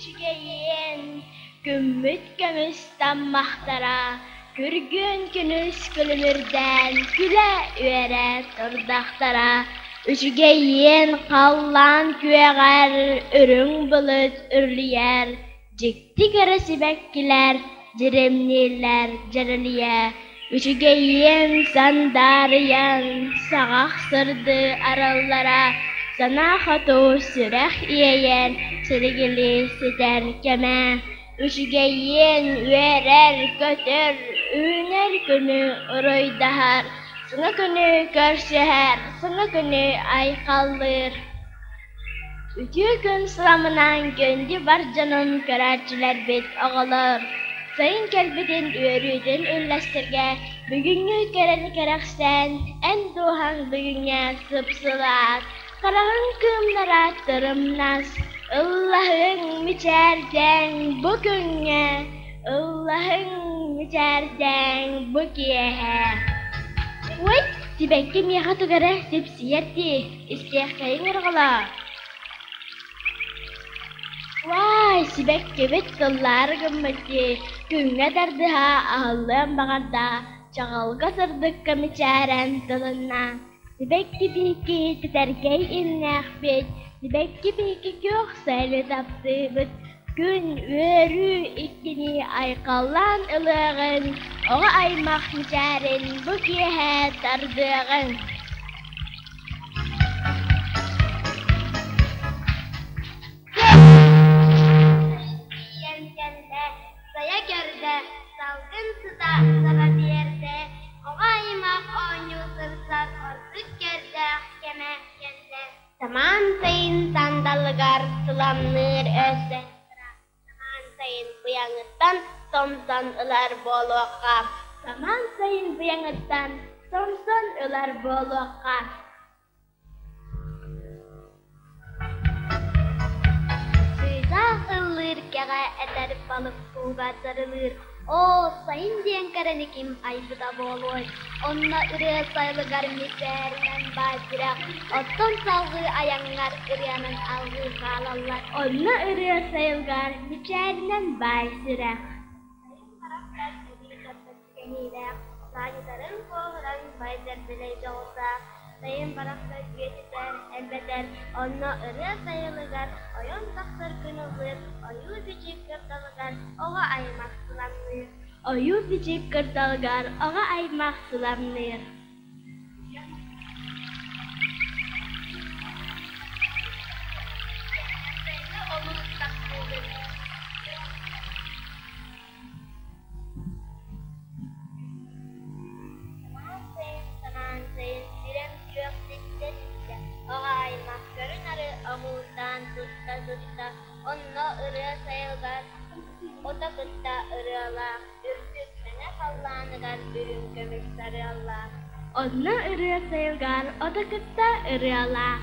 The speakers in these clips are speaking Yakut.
Үчүгэйиэн, күммүт көмүс таммахтара, күргүөн күнүс күлүмүрдээн күлэ-үөрэ турдахтара. Үчүгэйиэн халлаан күөҕэр үрүҥ былыт үрүлүйэр, дьикти кэрэ сибэккилэр дьиримнииллэр дьэрэлийэ. Үчүгэйиэн сандаарыйан, саҕах сырдыы арыллара, санаа хоту сүрэх иэйэр, силигилии ситэр кэмэ. Үчүгэйиэн үөрэр, көтөр, үүнэр күнү уруйдаһар, саҥа күнү көрсүһэр, саҥа күнү айхаллыыр. Үтүө күн сыламынан күндү бар дьонум, көрөөччүлэрбит, оҕолор! Сайын кэлбитин үөрүүтүн үллэстэргэ бүгүҥҥү кэрэни кэрэхсээн, эн дууһаҥ бүгүҥҥэ сып-сылаас, хараҕыҥ кыымнара тырымнас, ыллаһыҥ, мичээрдээҥ бу күҥҥэ, ыллаһыҥ, мичээрдээҥ бу киэһэ. Уой, сибэкки миэхэ тугу эрэ сипсийэр дии Истиэххэйиҥ ырҕалаа Уай, сибэккибит тыллаары гыммыт дии, күҥҥэ тардыһа аһыллыан баҕарда, чаҕылга сырдыкка мичээрэн тылынна. Сибэкки биһикки тэтэркэй иннээхпит, сибэкки биһикки күөх сайыны таптыыбыт, күн үөрүү иккини айхаллаан ылыаҕын, оҕо аймах мичээрин бу киэһэ тардыаҕын. Тиийэн кэллэ, сайа көрдө, салгын сыта саба биэрдэ, оҕо аймах оонньуу сырсар ордук көрдөөх кэмэ кэллэ. Самаан сайын сандалыгар сыламныыр өссө Самаан сайын быйаҥыттан сомсон ылар буолуохха. Самаан сайын быйаҥыттан сомсон ылар буолуохха. Чыычаах ыллыыр кэҕэ этэр балык ууга сарылыыр Оо, сайын диэн кэрэни ким айбыта буолуой? Онно ырыа сайылыгар мичээринэн баай сүрэх, оттон салҕыы айаҥҥар ырыанан алҕыы хаалаллар. Онно ырыа сайылыгар мичээринэн баай сүрэх. Сайын барахсан эбии сырдык кэһиилээх, саанньытарын куоһуран байдар дэлэй дьоҕурдаах, сайын барахсан үйэтитэр, элбэтэр, онно ырыа сайылыгар ойон тахсар күн ыллыыр, ойуу-бичик кырдалыгар оҕо аймах сыламныыр. Ойуу-бичик кырдалыгар оҕо аймах сыламныыр. Сайыны олус таптыыбын. Самаан сайын, самаан сайын, сирэм күөх ситтэ ситтэ, оҕо аймах көрү-нары оҕуурдаан тутта-тутта, онно ырыа сайылыгар ото кытта ырыалаах, үрдүк мэҥэ халлааныгар үрүҥ көмүс сарыаллаах. Онно ырыа сайылыгар ото кытта ырыалаах.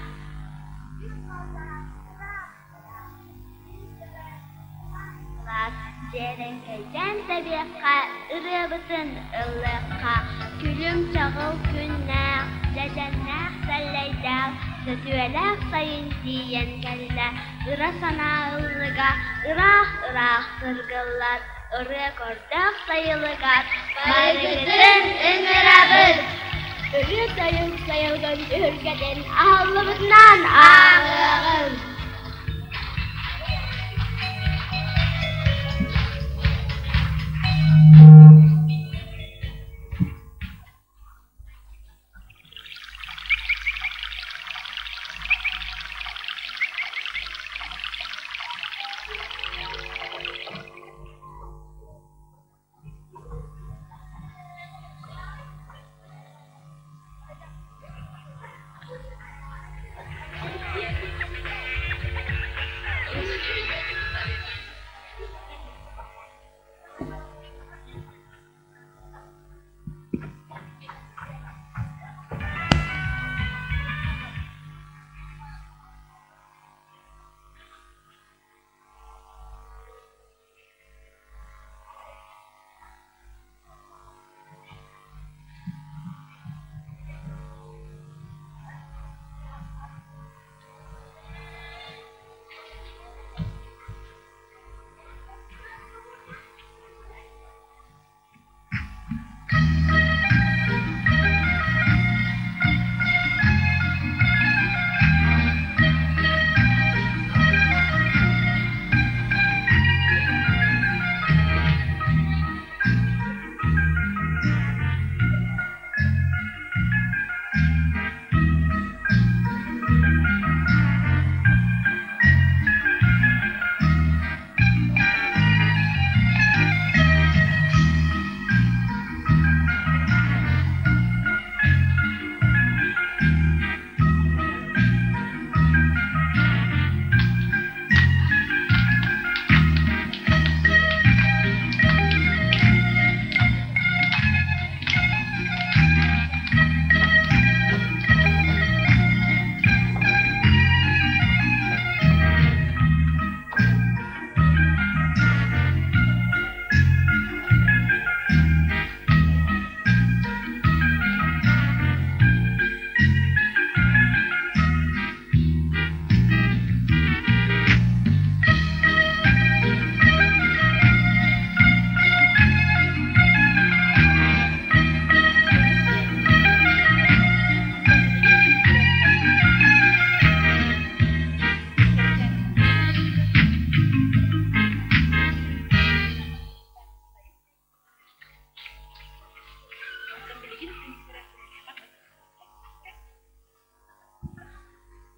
Дьиэрэҥкэйдээн тэбиэххэ, ырыабытын ыллыахха, күлүм-чаҕыл күннээх, дьэдьэннээх сэллэйдээх, сөтүөлээх сайын тиийэн кэллэ, ыра санаа ыллыга ыраах-ыраах тыргыллар, ырыа көрдөөх сайылыгар барыгытын ыҥырабыт! Ырыа тойук сайылыгын түһүлгэтин аһыллыбытынан ааҕыаҕыҥ!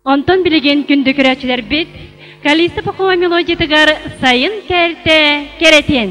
Онтон билигин күндү көрөөччүлэрбит Калиста Пахова мелодиятыгар Сайын кэлтэ кэрэтиэн.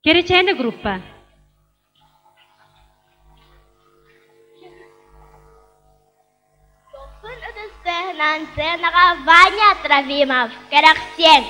Кэрэчээнэ группа. Дохсун ытыстыһынан сценаҕа Ваня Трофимов, кэрэхсиэн.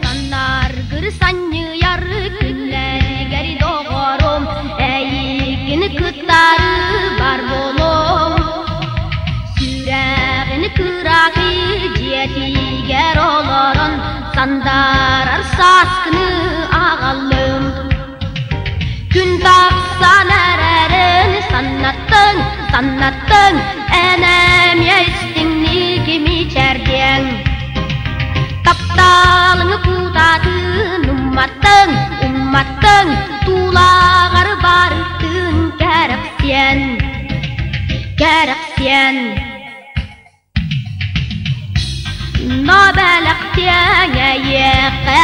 Саннаргыр санньыйар күннэргэр доҕорум, эйигин кыттары бар буолуом. Сүрэҕин кыракый дьиэтигэр олорон сандарар сааскыны аҕаллым. Күн тахсан эрэрин саннаттыҥ, саннаттыҥ, эн эмиэ истиҥник мичээрдиэҥ. Тапталыҥ кутаатын умматтыҥ, умматтыҥ, тулаҕар барытын кэрэхсиэн, кэрэхсиэн. Но бэлэхтиэҥ эйиэхэ.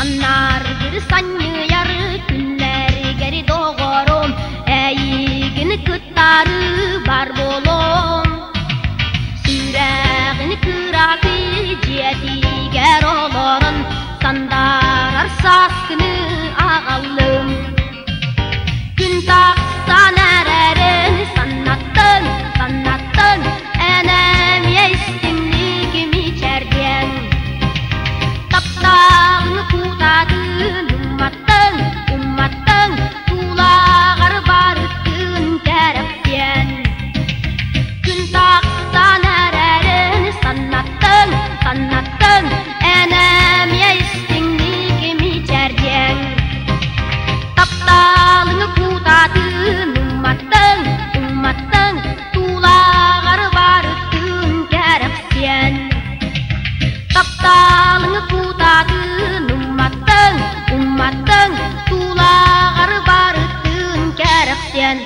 Саннаргыр санньыйар күннэргэр доҕорум, эйигин кыттары бар буолуом. Сүрэҕин кыракый дьиэтигэр олорон сандарар сааскыны аҕаллым. Күн тахсан эрэрин саннаттын, саннаттын, эн эмиэ истиҥник мичээрдиэҥ. Тапталын кутатын умматтыҥ, умматтыҥ, тулаҕар барытын кэрэхсиэн. Күн тахсан эрэрин саннаттыҥ, саннаттыҥ, эн эмиэ истиҥник мичээрдиэҥ. Тапталыҥ кутатын умматтыҥ, умматтыҥ, тулаҕар барытын кэрэхсиэн. Тапталыҥ кутатын умматтыҥ, умматтыҥ, тулаҕар барытын кэрэхсиэн.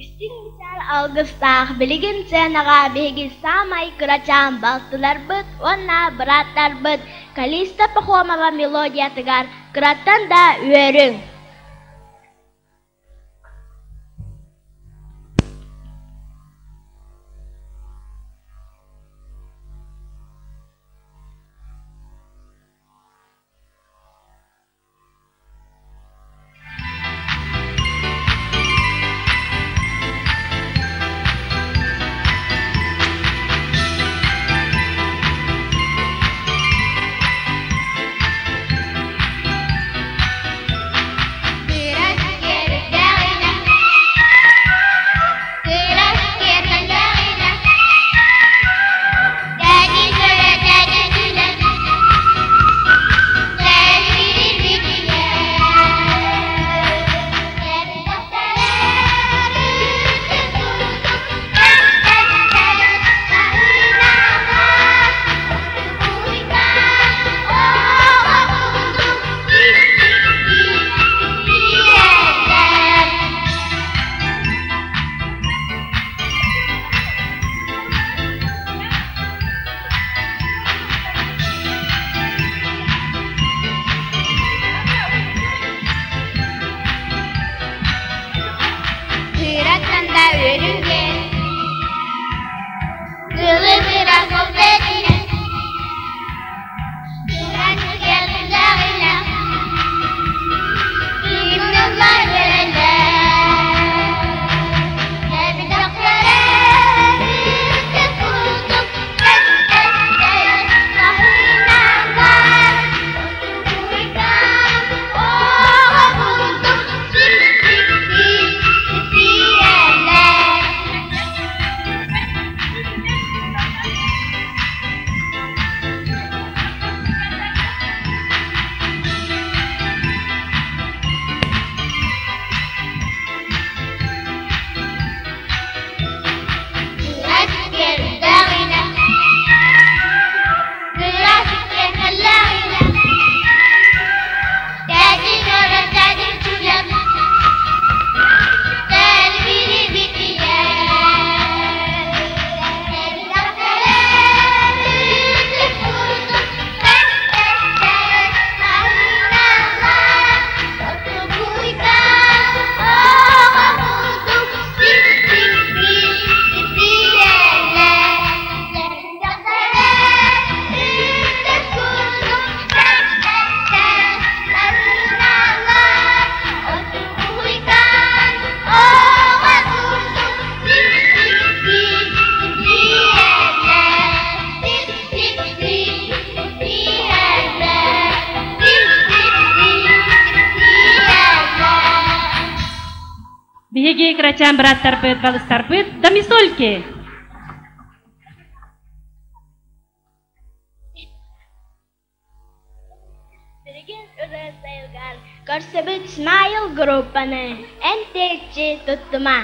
Истиҥ мичээр алгыстаах билигин сценаҕа биһиги саамай кырачаан балтыларбыт уонна бырааттарбыт Калиста Пахомова мелодиятыгар «Кыраттан да үөрүҥ» Биһиги кырачаан бырааттарбыт, балыстарбыт домисольки. Билигин ырыа сайылыгар көрсөбүт Смайл группаны эн тэйиччи туттума.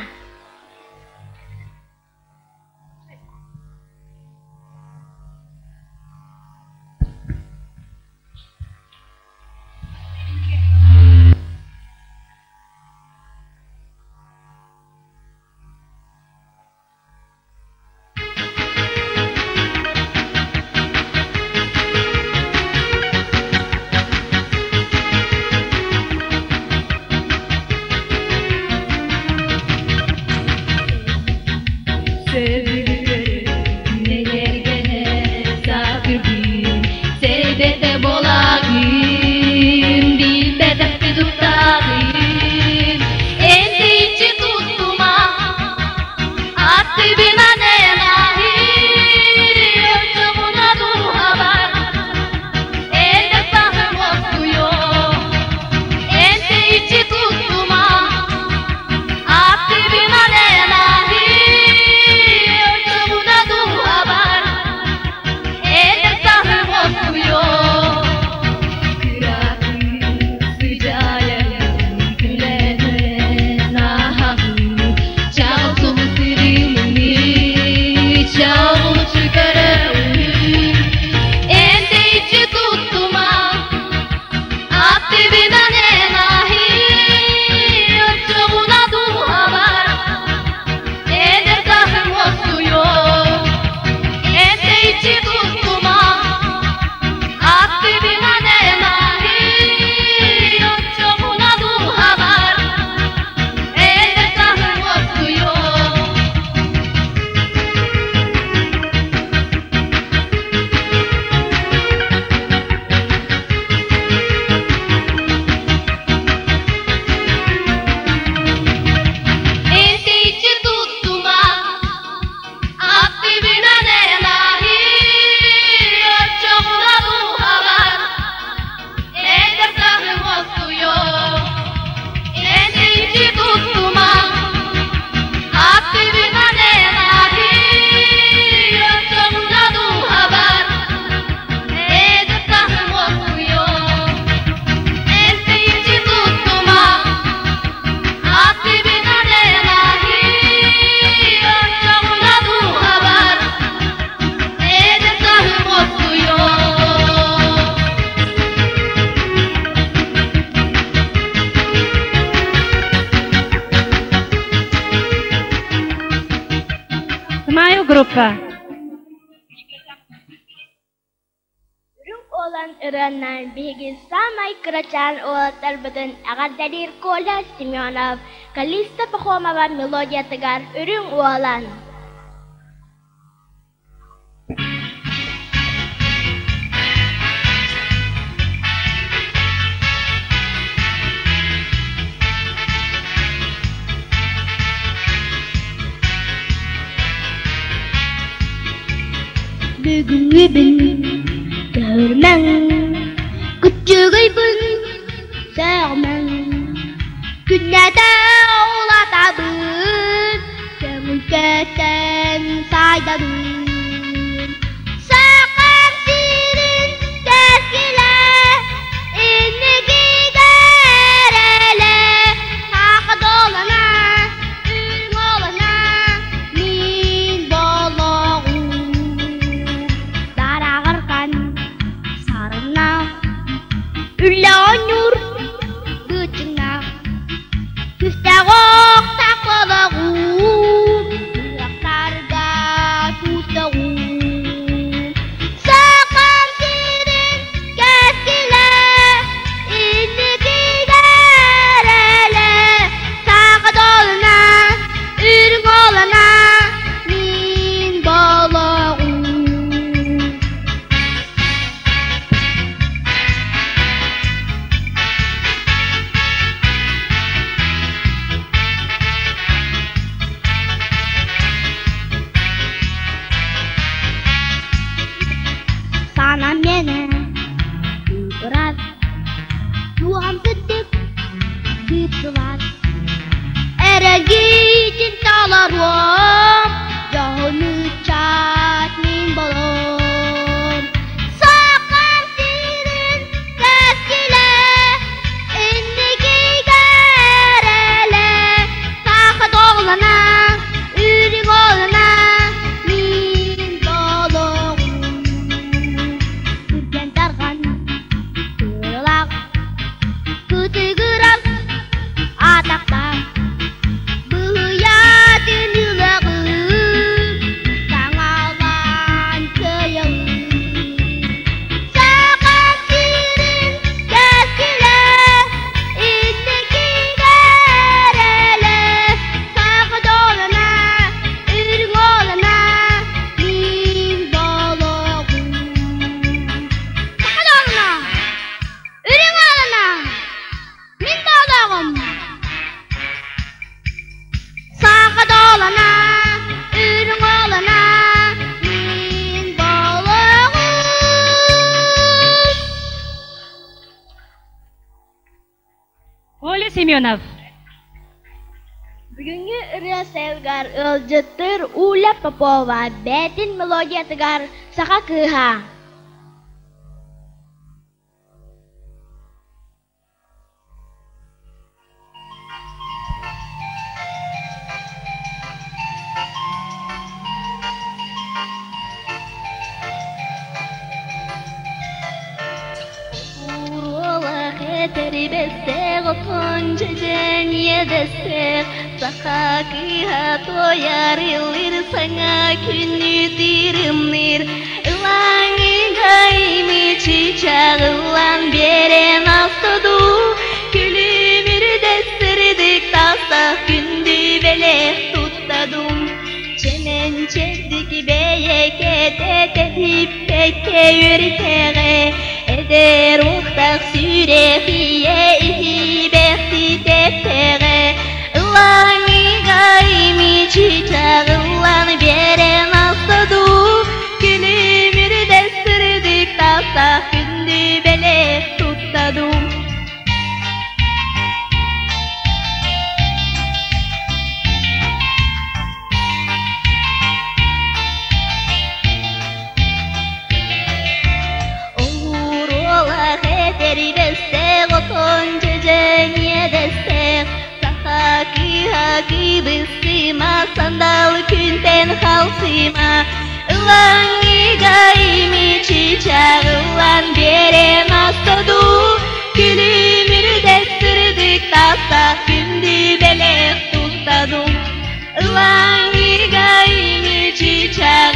группа. Үрүҥ Уолан ырыанан биһиги саамай кырачаан уолаттарбытын эҕэрдэлиир Коля Семенов, Калиста Пахомова мелодиятыгар Үрүҥ Уолан. Бүгүҥҥүбүн көһөрүмэҥ, күччүгүйбүн сөҕүмэҥ, күннэтэ улаатабын, көҥүл көтөн сайдабын. Сахам сирин кэскилэ, инникигэ эрэлэ, саха долана, үрүҥ олана, мин болоҕум. Дараҕырҕан сарыннаах, үлэ оонньуур быычыҥнаах, Түстээх охтоох олоҕум, ыһыахтарга күүстэҕим. Сахам сирин кэскилэ, инникигэ эрэлэ, саха долуна, үрүҥ олана, мин болоҕум. Сана мені ырас, туған сыттык сыпсылас. Эрэгитин таларуом, дьоһуну чат мин болом. Сахам сирин кэскилэ, инникигэ эрэлэ, саха доҕлана, үрүҥ олана, мин болоҕум. Түргэн тарҕан тыылаах, кытыгырас атахтаах, быһыйатын ылаҕын, саҥалаан кыайаҕын. Саха сирин кэскилэ, инникигэ эрэлэ, саха долана, үрүҥ олана, мин болоҕум. Саха долана, үрүҥ олана, мин болоҕум. Саха долана, үрүҥ олана, мин болоҕум. Оля Семенов. Бүгүҥҥү ырыа сайылыгар ыалдьыттыыр Уля Попова бэйэтин мелодиятыгар «Саха кыыһа». Уруолах этэрибэстээх отон дьэдьэн иэдэстээх саха кыыһа туойар ыллыыр саҥа күнү тырымныыр ылаҥыга имичи чаҕыллан биэрэн аста дуу күлүмүрдэс сырдык тастах күндү бэлэх тутта дуу чэмэн чэбдик бэйэкэтэ тэһиппэккэ үөртэҕэ эдэр уохтах сүрэх ийэ иһибэхти тэптэҕэ ылаҥыга имичи чаҕыллан биэрэн аста дуу күлүмүрдэс сырдык тастах күндү бэлэх тутта дуу. Оһуруолах этэрибэстээх отон дьэдьэн иэдэстээх саха кыыһа кыбыстыма сандал күнтэн халсыма ылаҥыга имичи чаҕыллан биэрэн аста дуу күлүмүрдэс сырдык тастах күндү бэлэх тутта дуу ылаҥыга имичи чаҕыллан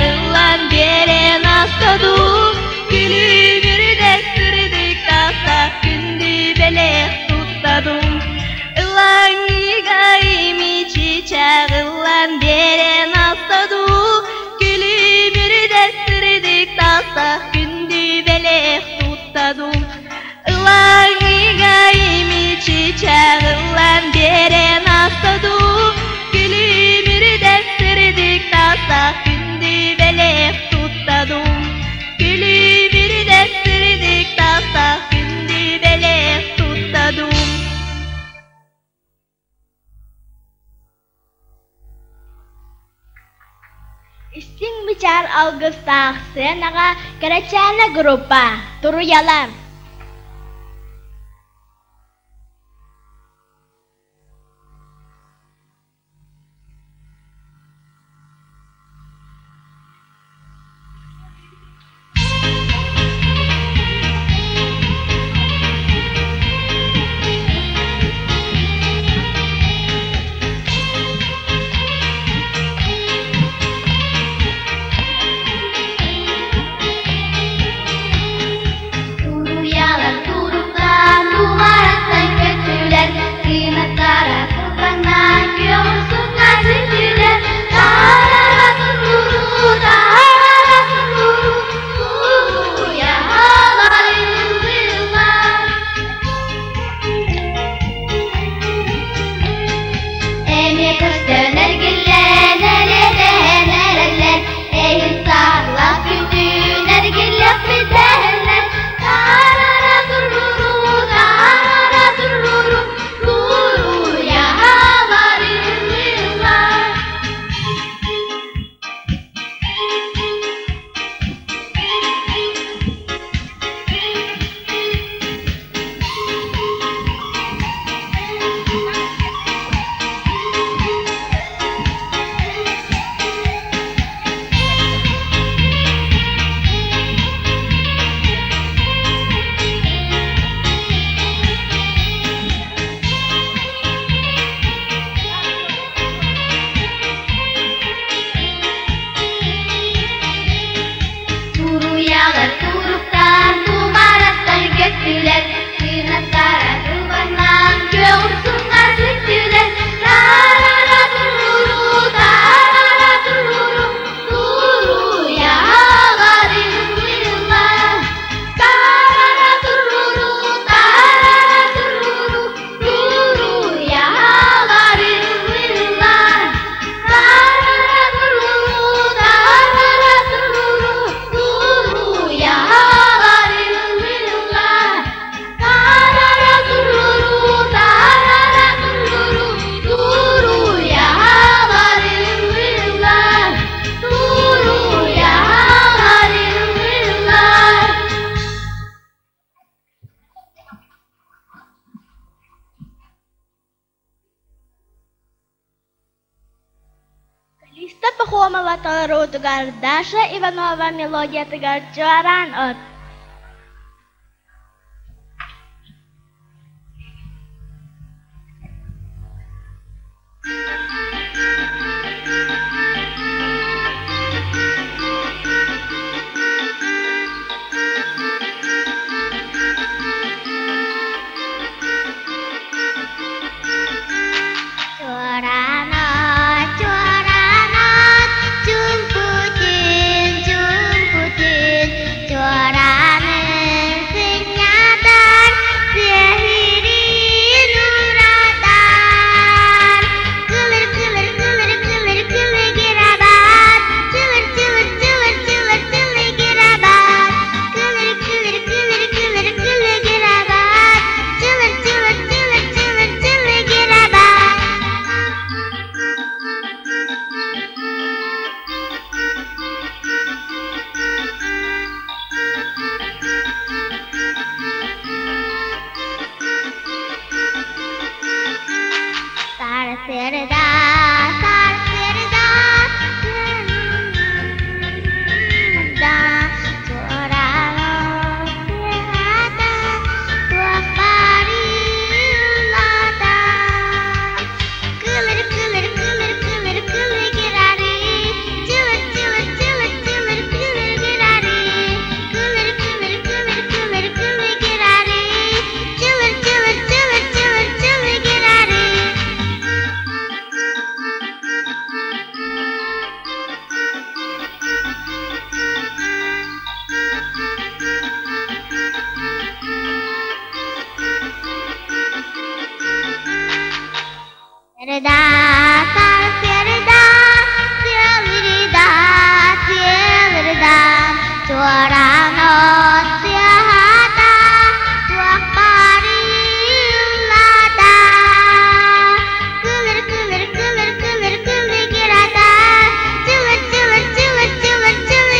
алгыстаах сценаҕа Кэрэчээнэ группа Туруйалар. Туруйалар туруктаан, тумараттан көттүлэр, кыынаттара кылбаҥнаан, күөх урсуҥҥа сүттүлэр. Тарара туруру, тарара туруру, туруйалар ыллыыллар. Эмиэ көстөн эргиллэн, эриэтэһэн эрэллэр, эйин сааллах күндүн эргиллэхпит дэһэллэр. Тарара туруру, тарара туруру, туруйалар ыллыыллар. Туруйалар туруктаан, тумараттан көттүлэр, кыынаттара кылбаҥнаан, күөх урсуҥҥа сүттүлэр. Тарара туруру, тарара туруру, туруйалар ыллыыллар. Тарара туруру, тарара туруру, туруйалар ыллыыллар. Тарара туруру, тарара туруру, туруйалар ыллыыллар. Тарара туруру, тарара туруру, туруйалар ыллыыллар. Туруйалар ыллыыллар. Калиста Пахомова толоруутугар Даша Иванова мелодиятыгар Чуораан от. Чуораан от, чуораан от, чуҥкутун, чуҥкутун, чуораанын сынньатар, сыһырын уратар. Кылыр, кылыр, кылыр, кылыр, кылыгырабат, чылыр, чылыр, чылыр, чылыр, чылыгырабат, кылыр, кылыр, кылыр, кылыр, кылыгырабат, чылыр, чылыр, чылыр, чылыр, чылыгырабат. Сарсыарда, сарсыарда, да, чуораан тыаһата, туох барыллата. Кылыр, кылыр, кылыр, кылыр, кылыгырары, чылыр, чылыр, чылыр, чылыр, кылыгырары, кылыр, кылыр, кылыр, кылыр, кылыгырары, чылыр, чылыр, чылыр, чылыр, чылыгырары. Сырда, сарсыарда, тыалырда, тыалырда, чуораан от тыаһата, туох барыллата. Кылыр, кылыр, кылыр, кылыр, кылыгырата, чылыр, чылыр, чылыр, чылыр, чылыгырата.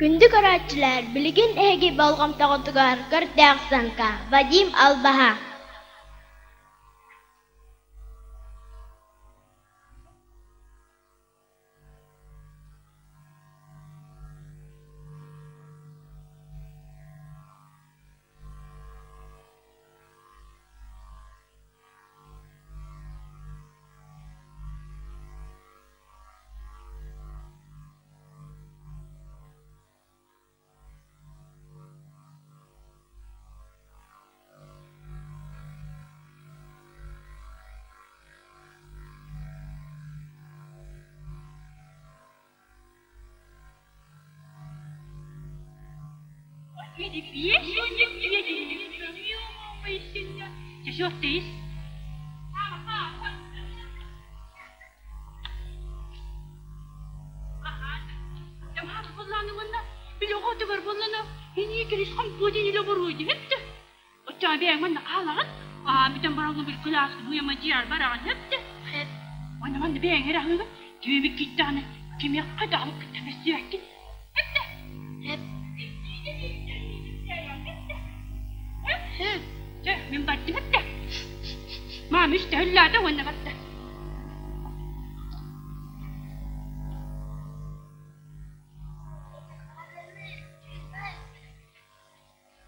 Күндү көрөөччүлэр, билигин эһиги болҕомтоҕутугар көрдөөх сыаҥка Вадим Албаһа.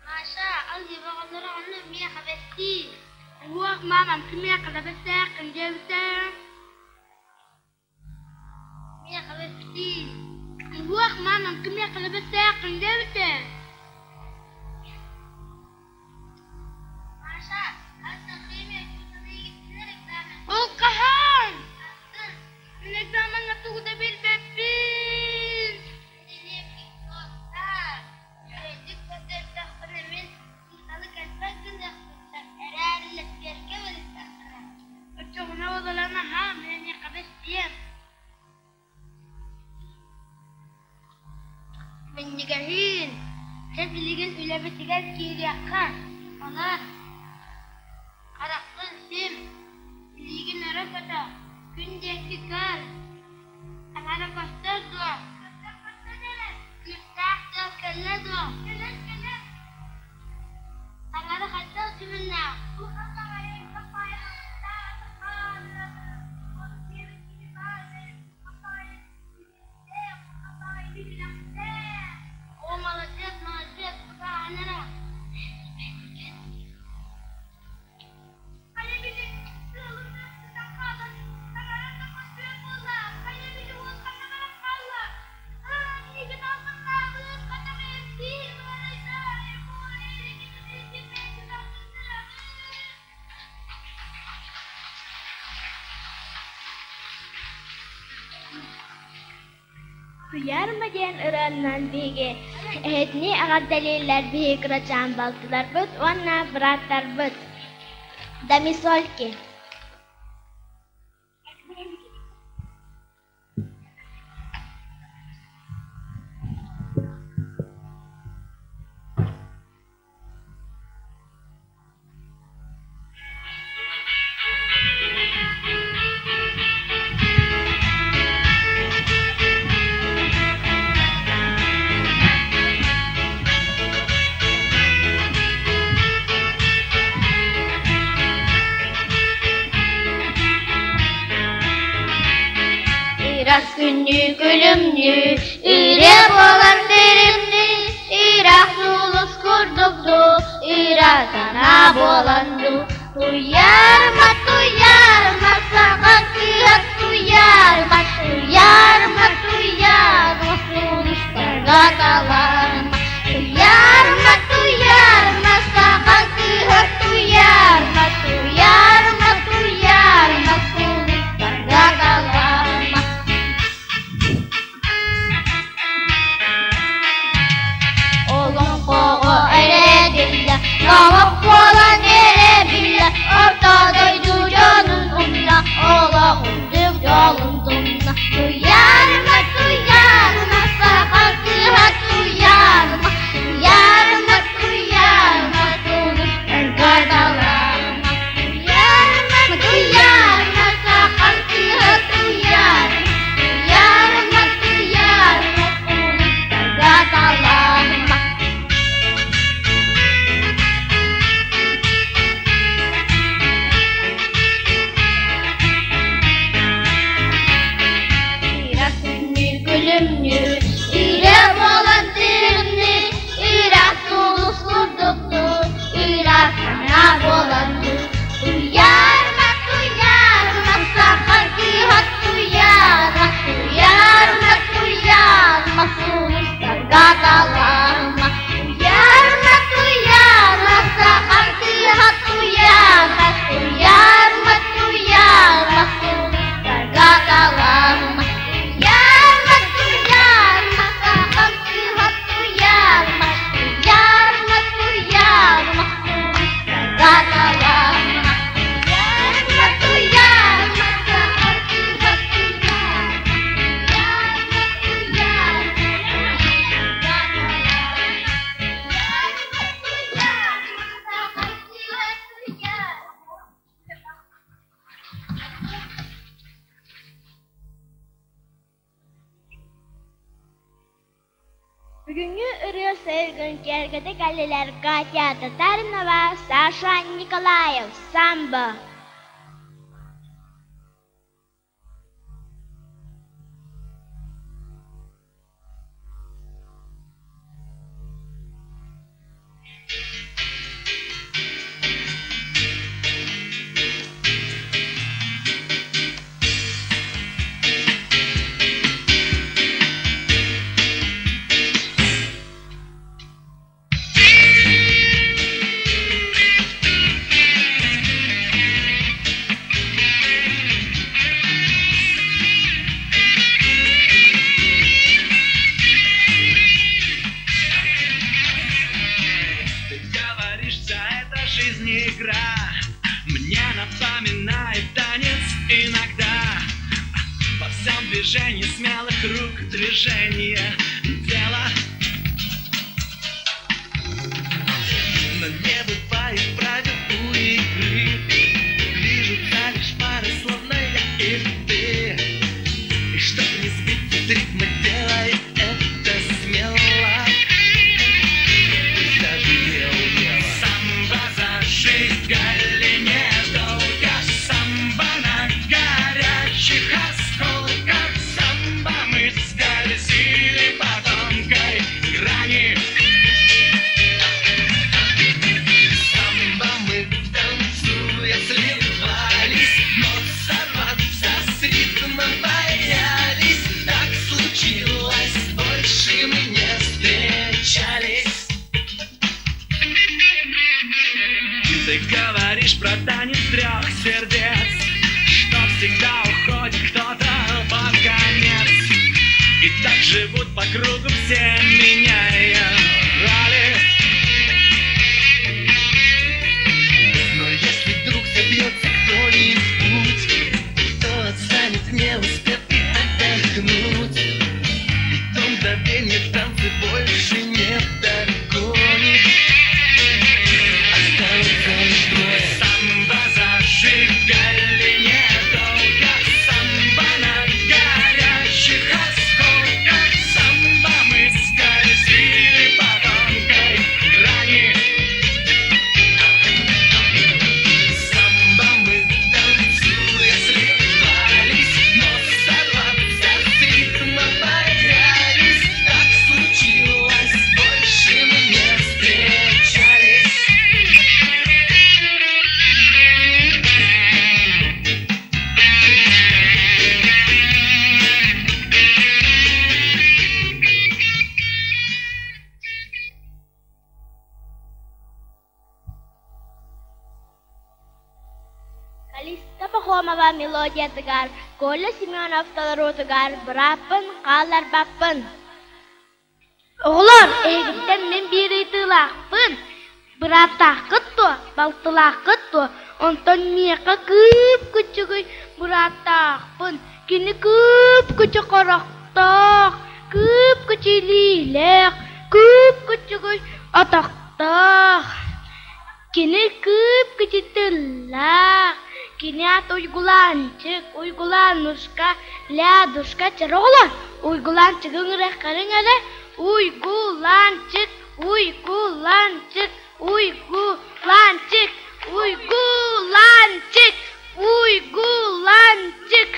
Маша, алгебаҕалары ону миэхэ бэстии. Уох, мамам кимиэхэ да бэстээххин диэбитэ. Миэхэ бэстии. Уох, мамам кимиэхэ да бэстээххин диэбитэ. Маша, Ол хаһан? Мин экзамеҥҥа тугу да билбэппин. Оччоҕуна уолалан аһаа, мин эйиэхэ бэстиэм. Минньигэһиин, чэ билигин үлэбитигэр киириэххэ, онон хараххын сим, илиигин өрө көтөх, күн диэки көр, аҥара көстөр дуо? Күүстээх тыал кэллэ дуо? Таҥара хайдах дьүһүннээх? О, молодец, молодец, кутааһын эрэ. Туйаарыма диэн ырыаннан биһиги эһэтини эҕэрдэлииллэр биһиги кырачаан балтыларбыт уонна бырааттарбыт. Домисольки. Ырас күннүү күлүмнүү, Үрэ буолан тиримнии, Ыраах сулус курдук дуу, Ыра санаа буолан дуу, Туйаарыма, туйаарыма, саха кыыһа туйаарыма, Туйаарыма, туйаарыма, сулустарга талаарыма, Туйаарыма, туйаарыма, саха кыыһа туйаарыма, Туйаарыма, туйаарыма, сулустарга талаарыма. Олоҥхоҕо эрэ биллэ, номох буолан эрэ биллэ, Орто дойду дьонун умна, олох Бүгүҥҥү ырыа сайылыгын киэргэтэ кэллилэр Катя Татаринова, Саша Николаев, самбо. Ты говоришь, вся эта жизнь игра. Мне напоминает танец иногда. Во всем движении смелых рук движение тела. Но не бывает правил у игры. Движутся лишь пары, словно я и ты. И чтоб не сбить с ритма, делай это смело. Пусть даже не умело. Самбо за жизнь в галине долго. Самбо на горячих осколках. Самбо мы скользили по тонкой грани. Самбо мы, танцуя, сливались, но сорваться с ритма боялись. Так случилось, больше мы не встречались. Ты говоришь про танец трех сердец, что всегда уходит кто-то под конец. И так живут по кругу все, меняя роли. Но если вдруг собьется кто-нибудь, то отстанет, не успев и отдохнуть. И то мгновенье в танце больше не догонит. Останутся лишь двое. Самбо зажигали недолго. Самбо на горячих осколках. Самбо мы скользили по тонкой грани. Самбо мы, танцуя, сливались, но сорваться с ритма боялись. Так случилось, больше мы не встречались. Калиста Пахомова мелодиятыгар, Коля Семенов толоруутугар бырааппын хаалларбаппын. Оҕолор, эһигиттэн мин биир ыйытыылаахпын. Бырааттааххыт дуо, балтылааххыт дуо? Онтон миэхэ кыып-кыччыгый бырааттаахпын. Кини кыып-кычы харахтаах, кыып-кычы илиилээх, кыып-кыччыгый атахтаах. Кини кыып-кычы тыллаах, кини аата Уйгулаанчык, Уйгулаанушка, Лядушка, чэр оҕолор, Уйгулаанчыгыҥ ырыаххарыҥ эрэ, Уйгулаанчык, Уйгулаанчык, Уйгулаанчык, Уйгулаанчык, Уйгулаанчык.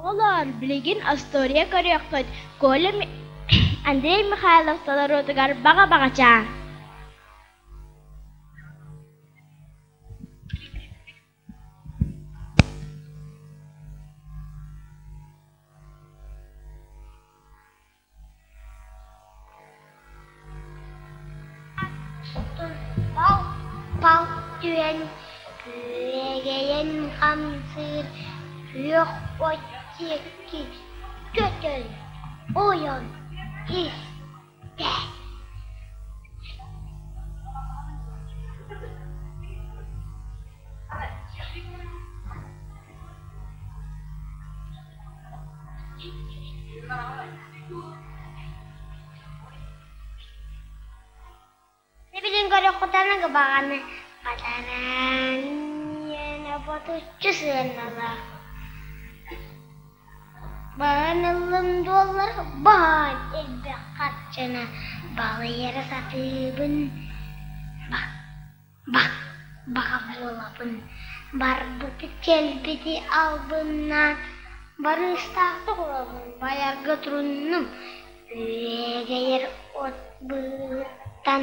Оҕолоор, билигин остуоруйа көрүөххүт. Коля Андрей Михайлов толоруутугар баҕа-баҕачаан. Пал-пал түһэн күөгэйэн хамсыыр күөх от диэки көтөн ойон истэ. Билин көрөххүтүнэ баҕаны батараан ботуччу сыаналаах. Баран ыллым дуоллар баай элбэх харчыны балыйара сатыыбын. Бах, баҕа буолабын, барбыты кэлбити албыннаан, барыыстаахтык олоробун, байарга туруннум, үөгэйэр от быыһыттан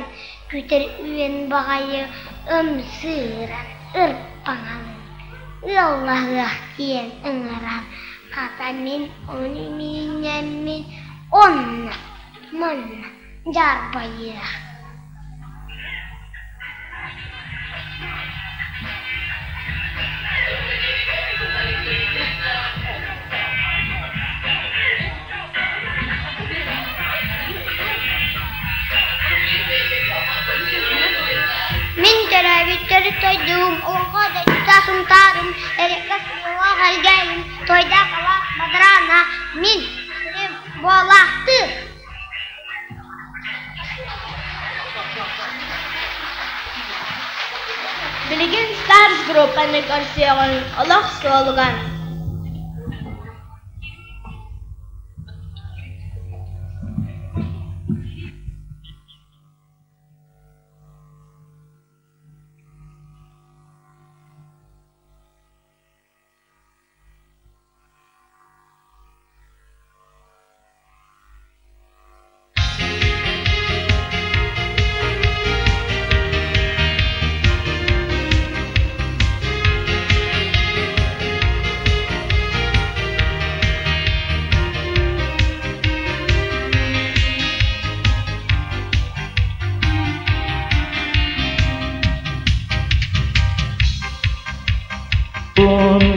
күтэр үөн баҕайы ымсыыран ырбаҥалыыр, ыаллаһыах диэн ыҥыран, хата мин ону мииннэммин онно манна дьаарбайыах. Мин төрөөбүт төрүт дойдум, олоҥхо дойдута Сунтаарым, эрэккэ суолаах Элгээйим, тойдаах алаах бадараана, мин сирим буолаахтыыр. Билигин Stars группаны көрсүөҕүҥ олох суолугар.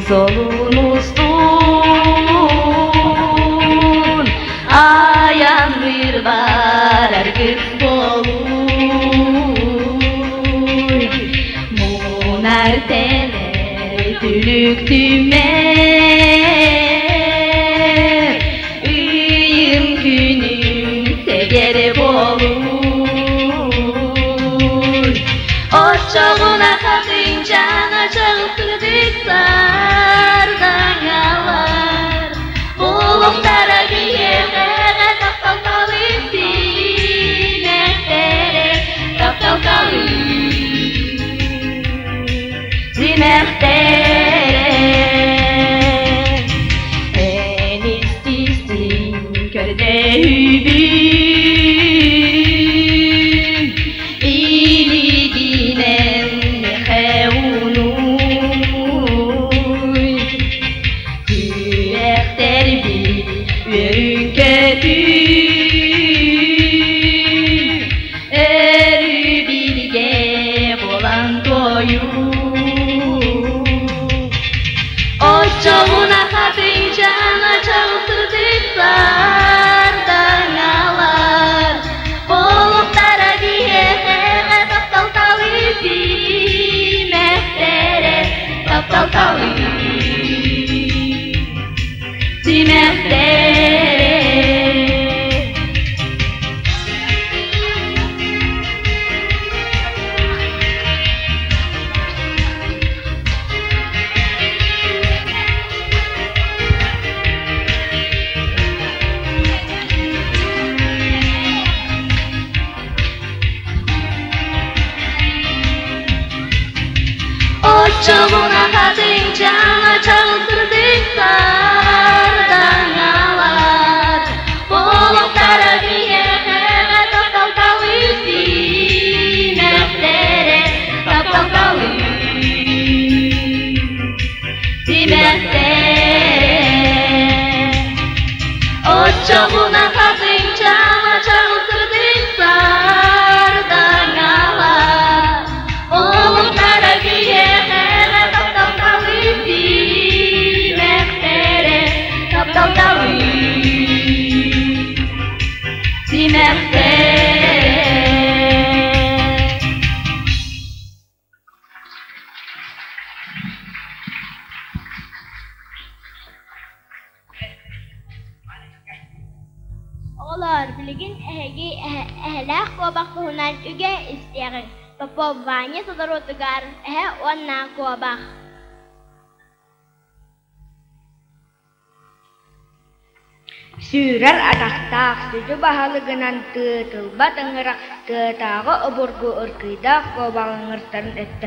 Солун устун аянныр барар кыз болуй Мунар телер түлүк түмэр Ыйым күнүм сэгер болуй Очоғуна хатың жаңа чағылтырдык сардаҥалар Булуктара биһиэхэҕэ тапталталын симэхтэрэ тапталталын симэхтэрэ Эн истистин көрдөһүүбүн Илигинэн миэхэ унуй Сүрэхтэрбит үөрүн-көтүн Өрүү бииргэ буолан туойуу Оччоҕуна хатыҥ чаана чаҕылсырдык сардаҥалар Олохтара биһиэхэҕэ тапталталыы симэхтэрэ тапталталыы симэхтэрэ Оччоҕуна хатыҥ чаана чаҕылсырдык сардаҥалар Оҕолоор, билигин эһиги эһэлээх куобах туһунан үгэ истиэҕиҥ. Попов Ваня толоруутугар эһэ уонна куобах. Сүүрэр атахтаах, сүдү баһылыгынан тыытылбат ыҥыра тыатааҕы обургу ыркыйдаах куобах ыҥыртарын эттэ: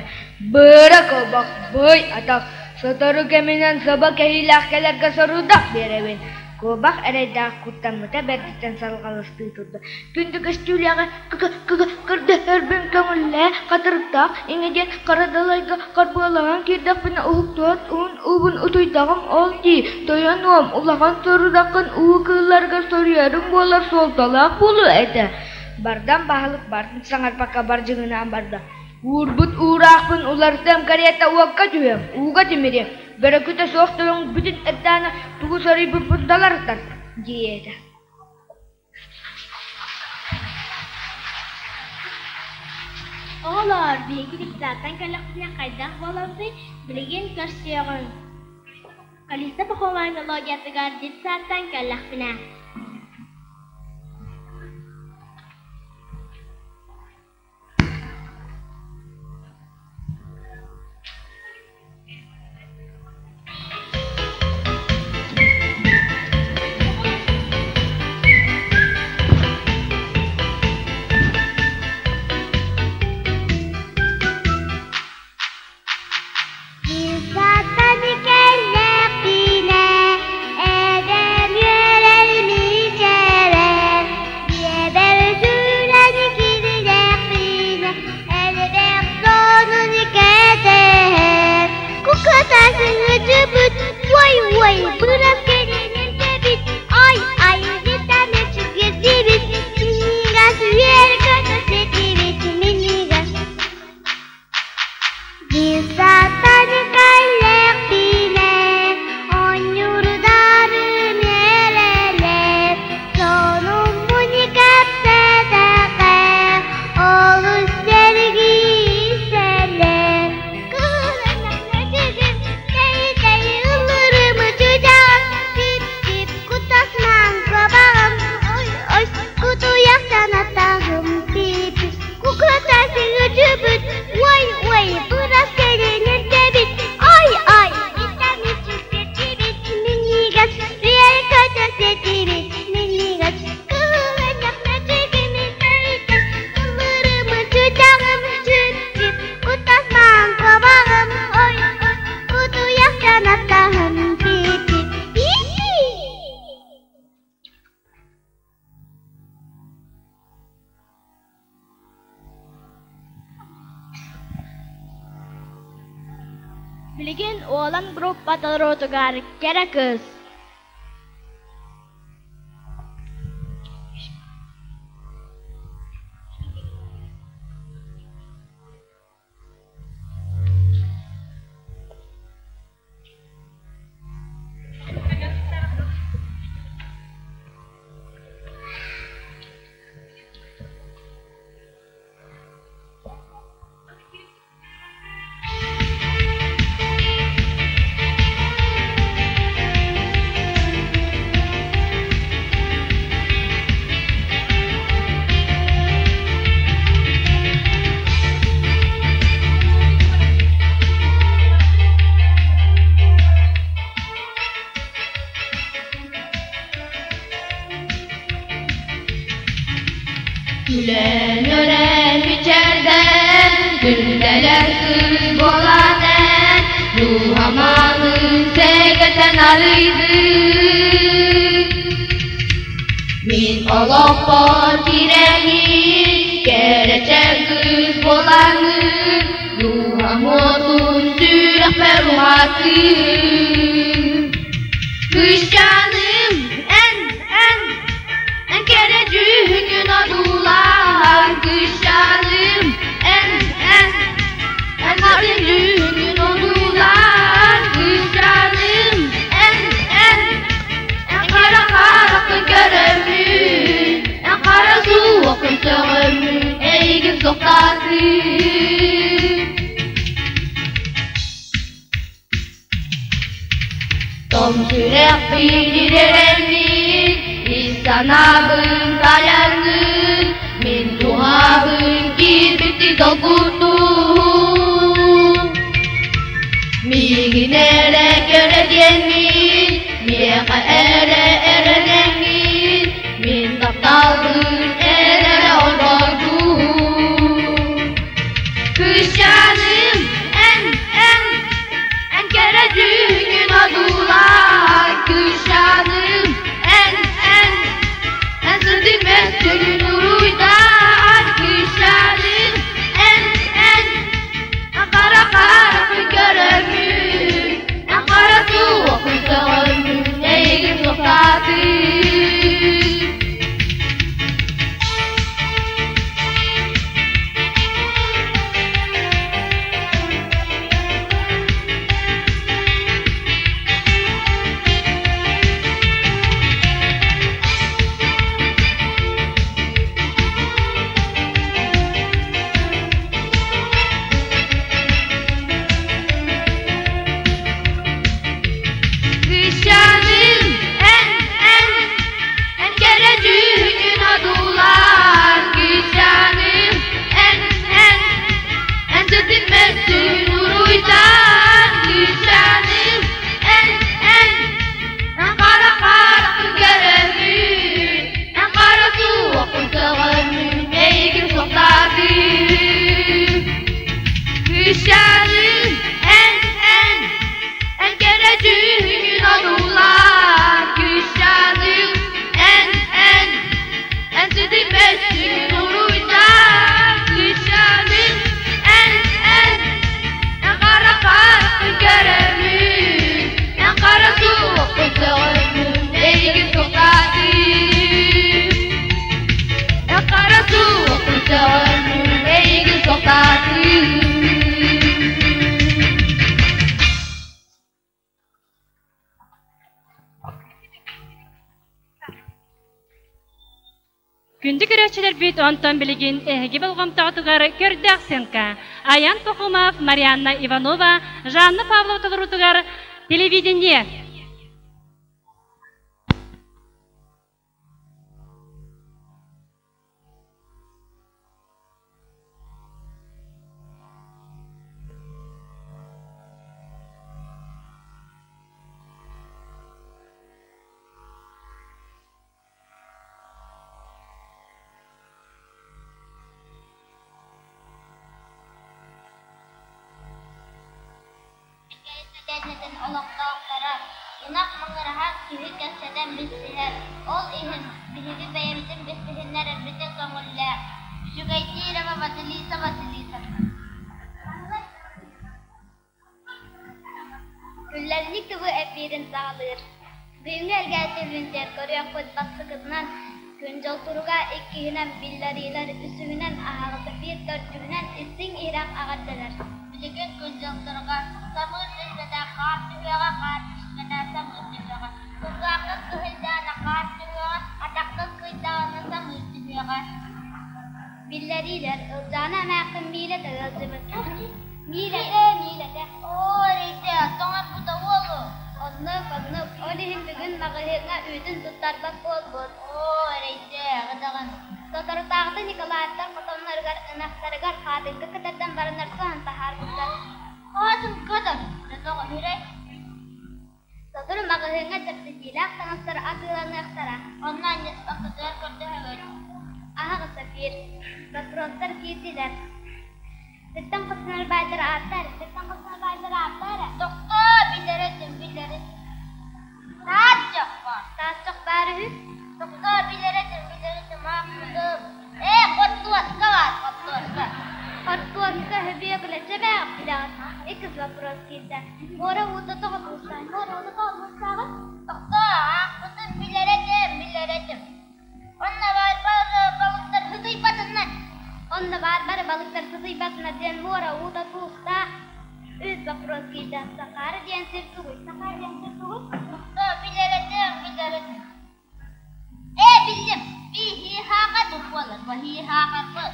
«Быара куобах, быай атах, сотору кэминэн собо кэһиилээх кэлэргэ сорудах биэрэбин» Куобах эрэйдээх куттаммыта бэрдиттэн салҕаластыы турда: «Күндү көстүүлээҕи көрдөһөрбүн көҥүллээ, хатырыктаах иҥэ диэн хара далайга харбыалаһан киирдэхпинэ уһуктуот уһун уубун утуйдаҕым ол дии, тойонуом, улахан сорудаххын уу кыылларыгар соруйарыҥ буоллар суолталаах буолуо этэ» Бардам баһылык бардын саҥарбакка бардьыгынаан барда: «Уурбут уураахпын уларытыам кэриэтэ уокка түһүөм, ууга тимириэм, бөрөкүтэ суох тойон бүтүн эрдэҕинэ тугу соруйбуппун таларытар» диэтэ. Оҕолоор, биһиги диктантан кэллэхпитинэ хайдах буолабытый? Билигин көрсүөҕүҥ. Калиста Пахомова мелодиятыгар детсадтан кэллэхпинэ. Сатаны кэллэхпинэ, эбэм үөрэр мичээрэр, дьиэбэр сүүрэн киирдэхпинэ, элбэх сонун кэтэһэр. Кукатасын ыдьыбыт, ой-ой, бырас кэлин илдьэбит, ай-ай, витаминчик биэрдибит, минньигэс үөр-көтө сиэтибит, минньигэс. Десантан кэллэхпинэ, оонньуурдарым эрэлэр, сонуммун кэпсээтэххэ, олус сэргиисэлэр. Кыһыл кэй-кэй ыллырым чыычааҕым, тип-тип куттасмаан куобаҕым, ой-ой, кутуйахтан атаҕым, пип-пип Куклата сыҥырдыбыт, ой-ой, бырас кэлин эрдэбит, ай-ай, витаминчик сиэтибит, минньигэс, үөр-көтө сиэтибит, минньигэс, кыһыл эмньэх мөчүгүмүн тэйитэн, ыллырымын чыычааҕым, чүп-чүп, куттасмаан куобаҕым, ой-ой, кутуйахтан аттаһым, пип-пип, пип-пип. Билигин Уолан группа толоруутугар кэрэ кыыс Күлэн өрен мичээрдэн, күндэлэр кыыс буолан эн, дууһамаанын сэгэтэн арыйдын. Мин олохпор кирэҥин, кэрэчээн кыыс буолаҥҥын, дууһам уотун сүрэхпэр уһаттын. Кыысчааным, эн, эн, эн кэрэ дьүһүҥҥүн одуулаан, кыысчааным, эн, эн, эн атын дьүһүҥҥүн одуулаан, кыысчааным, эн, эн, эн хара хараххын көрөммүн, эн хара суоххун сөҕөммүн, эйигин суохтаатым. Том сүрэхпин ирэрэммин, Ис санаабын тайаҥҥын, мин туһаабын киирбити долгутуу. Миигин эрэ көрө диэммин, миэхэ эрэ эрэнэҥҥин, мин тапталбын эрэ ордордуу. Кыысчааным, эн, эн, эн кэрэ дьүһүҥҥүн одуулаан, кыысчааным, эн, эн, эн сырдык мөссүөнүн уруйдаан, кыысчааным, эн, эн, эн хара харахпын көрөммүн, эн хара суохпун сөҕөммүн, эйигин суохтаатым. Кыысчааным, эн, эн, эн кэрэ дьүһүҥҥүн одуулаан, кыысчааным, эн, эн, эн сытын мөссүн уруйдаан, кыысчааным, эн, эн, эн хара харахпын көрөммүн, эн хара суохпун сөҕөммүн, эйигин суохтаатым. Кыысчааным, эн, эн, эн кэрэ дьүһүҥҥүн одуулаан, кыысчааным, эн, эн, эн сытын мөссүн уруйдаан, кыысчааным, эн, эн, эн хара харахпын көрөммүн, эн хара суохпун сөҕөммүн, эйигин суохтаатым. Эн хара суохпун сөҕөммүн, эйигин суохтаатым. Күндү көрөөччүлэрбит, онтон билигин эһиги болҕомтоҕутугар көрдөөх сценка. Аян Пахомов, Марианна Иванова, Жанна Павлова толоруутугар телевидение. Сэлиэнньэтин олохтоохторо ынах маҥыраһан киһи кэпсэтэн билсиһэр, ол иһин биһиги бэйэбитин билсиһиннэрэрбитин көҥүллээх. Үчүгэйдиирова Василиса Василисовна Күллэнник тылы эпиирин саҕалыыр. Бүгүҥҥү эргээти көрүөхпүт бастакытынан күн-дьыл туруга, иккиһинэн биллэриилэр, үсүһүнэн аһаҕас эфир, төрдүһүнэн истиҥ иһирэх эҕэрдэлэр. Билигин күн-дьыл туруга самыыр түспэтэ, хаар түһүөҕэ, хаар түспэтэ, самыыр түһүөҕэ. Кулгааххын кыһыйдаҕына хаар түһүөҕэ, атаххын кыйдаҕына самыыр түһүөҕэ. Биллэриилэр Ылдьаана эмээххин миилэтэ ыалдьыбыт. Миилэтэ, миилэтэ. Оо, эрэйдэ, тоҥорбута уолу. Оннук, оннук. Ол иһин бүгүн маҕаһыыҥҥа үүтүн туттарбат буолбут. Оо, эрэйдэ, даҕаны. Соторутааҕыта Николаевтар хотонноругар ынахтарыгар хаатыҥка кытардан бараннар соһон таһаарбыттар. Хаатыҥка да, тоҕо үһүрэй? Сотору маҕаһыыҥҥа чэпчэтиилээх таҥастар атыыланыахтара. Онно анньыспаккытыгар көрдөһөбүт. Аһаҕас эфир. Вопростар киирдилэр. Сиртэн хостонор баайдар ааттар, сиртэн хостонор баайдар ааттар. Тохтоо, билэр этим, билэр этим. Таас чох баар. Таас чох баар үһү. Тохтоо, билэр этим, билэр этим, аахпытым. Ээ, хортуоска баар, хортуоска. Хортуоска үһү чэбээх билэҕин. Иккис вопрос киирдэ. Муора уута тоҕо туустаах? Муора уута тоҕо туустааҕый? Тохтоо, аахпытым, билэр этим, билэр этим. Онно баар бары балыктар сытыйбатыннар. Онно баар бары балыктар сытыйбатыннар диэн муора уута туустаах. Үс вопрос киирдэ. Сахара диэн сир тугуй? Сахара диэн сир тугуй? Тохтоо, билэр этим, билэр этим. Ээ, биллим. Биһиэхэ бу буолар, баһиэхэ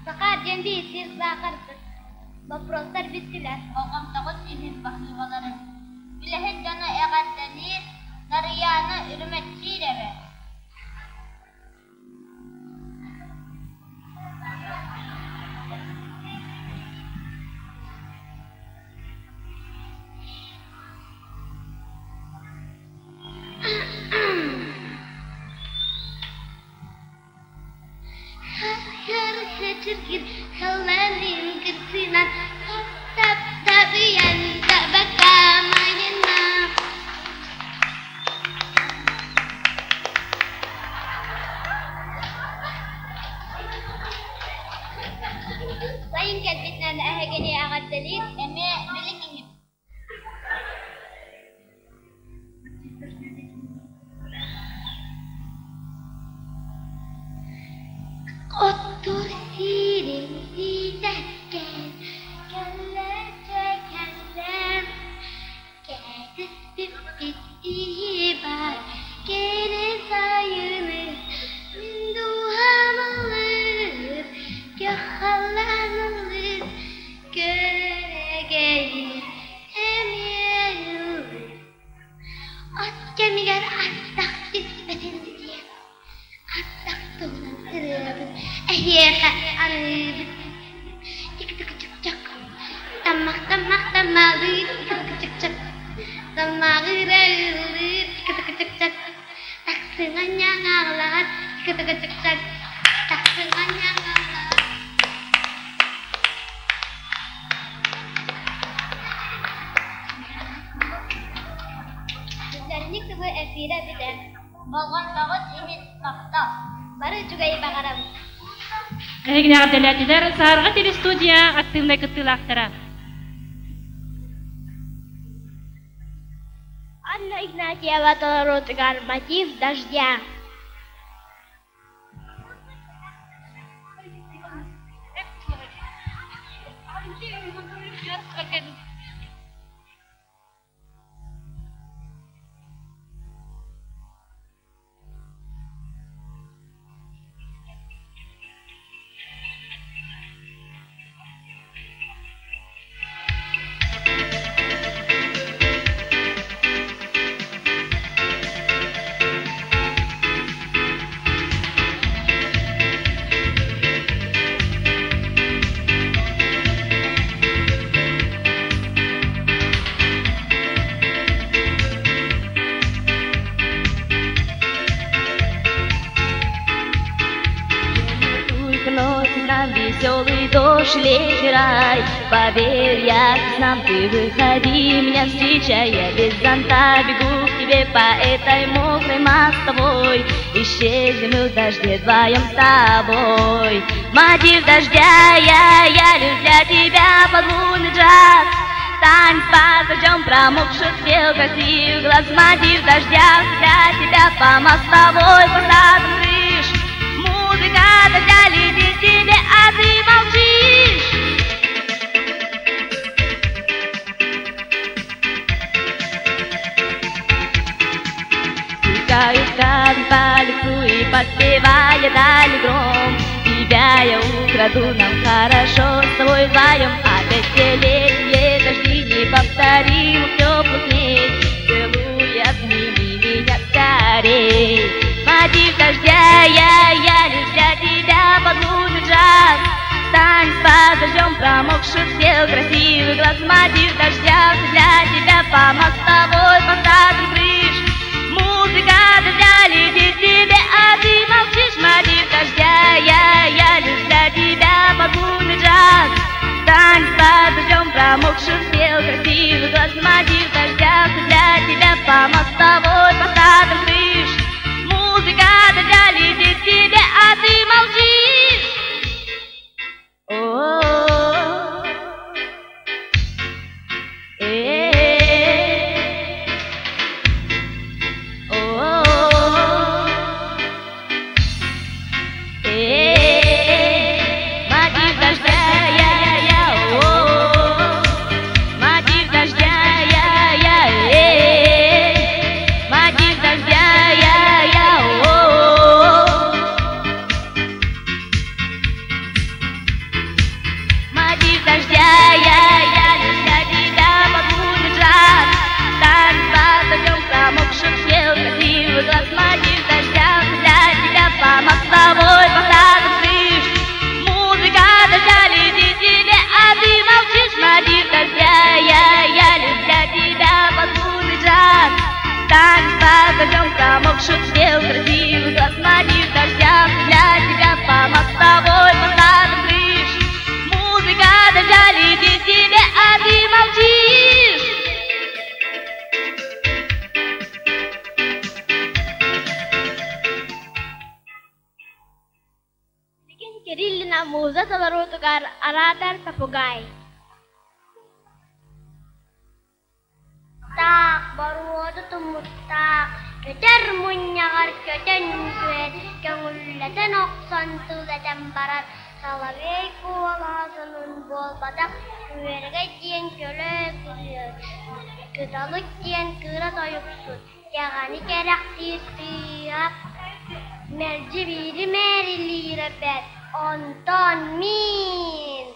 Сахар диэн биир сир саахарбыт. Вопростар бүттүлэр. Болҕомтоҕут иһин баһыыбаларын. Үлэһит дьону эҕэрдэлиир Нарыйаана Үрүмэччиирэбэ. От кэмигэр ардах түспэтин диэн ардах туһунан ырыабын эһиэхэ аныыбын. Тик-тик-чик-чак, таммах-таммах таммалыыр, тик-тик-чик-чак, таммаҕыыра ыырылыыр, тик-тик-чик-чак, тахсыҥа ньаҥаҕылаҕар, тик-тик-чик-чак, тахсыҥа ньаҥаҕылаҕар. Күннэрник тугу эфирэ бүтэр. Болҕомтоҕут иһин махтал. Бары үчүгэйи баҕарабыт. Эһигини эҕэрдэлээтилэр Саарга телестудия активнай кыттыылаахтара. Анна Игнатьева толоруутугар «Мотив дождя». Только носит нам веселый дождь летний рай. Поверь, я к снам, ты выходи, меня встречай. Я без зонта бегу к тебе по этой мокрой мостовой. Исчезнем мы в дожде вдвоем с тобой. Мотив дождя, я лишь для тебя под лунный джаз. Танец под дождем промокших тел красивых глаз. Мотив дождя для тебя по мостовой, по садам крыш. Музыка дождя летит тебе, а ты молчишь. Стекают капли по лицу и подпевая дали гром. Тебя я украду, нам хорошо с тобой вдвоем. Опять те летние дожди неповторимых теплых дней. Целуй, обними меня скорей. Мотив дождя, я лишь для тебя под лунный джаз. Танец под дождем промокших тел красивых глаз. Мотив дождя для тебя по мостовой, по садам крыш. Музыка дождя летит тебе, а ты молчишь. Мотив дождя, я лишь для тебя под лунный джаз. Танец под дождем промокших тел красивых глаз. Мотив дождя для тебя по мостовой, по садам крыш. Музыка дождя летит тебе, а ты молчишь. О-о-о. Э-э-э. О-о-о. Э-э-э. Мотив дождя, я, о-о-о. Мотив дождя, я, э-э-э. Мотив дождя, я, о-о-о. Мотив дождя, я лишь для тебя под лунный джаз. Танец под дождем промокших тел красивых глаз. Мотив дождя для тебя по мостовой, по садам крыш. Музыка дождя летит тебе, а ты молчишь. Мотив дождя, я лишь для тебя под лунный джаз. Танец под дождем промокших тел красивых глаз. Мотив дождя для тебя по мостовой, по садам крыш. Музыка дождя летит тебе, а ты молчишь. Билигин Кириллина муза толоруутугар араатар попугай. Таах, боруоду тумуттаах, көтөр мунньаҕар көтөн түһэн, көҥүллэтэн охсон тыл этэн барар, Соловей куолаһа сонун буолбатах, Күөрэгэй диэн көлө кырыа, Кыталык диэн кыра тойуксут, Кэҕэни кэрэхсиир тыаһа мэлдьи биири мээрилиирэ бэрт, онтон мин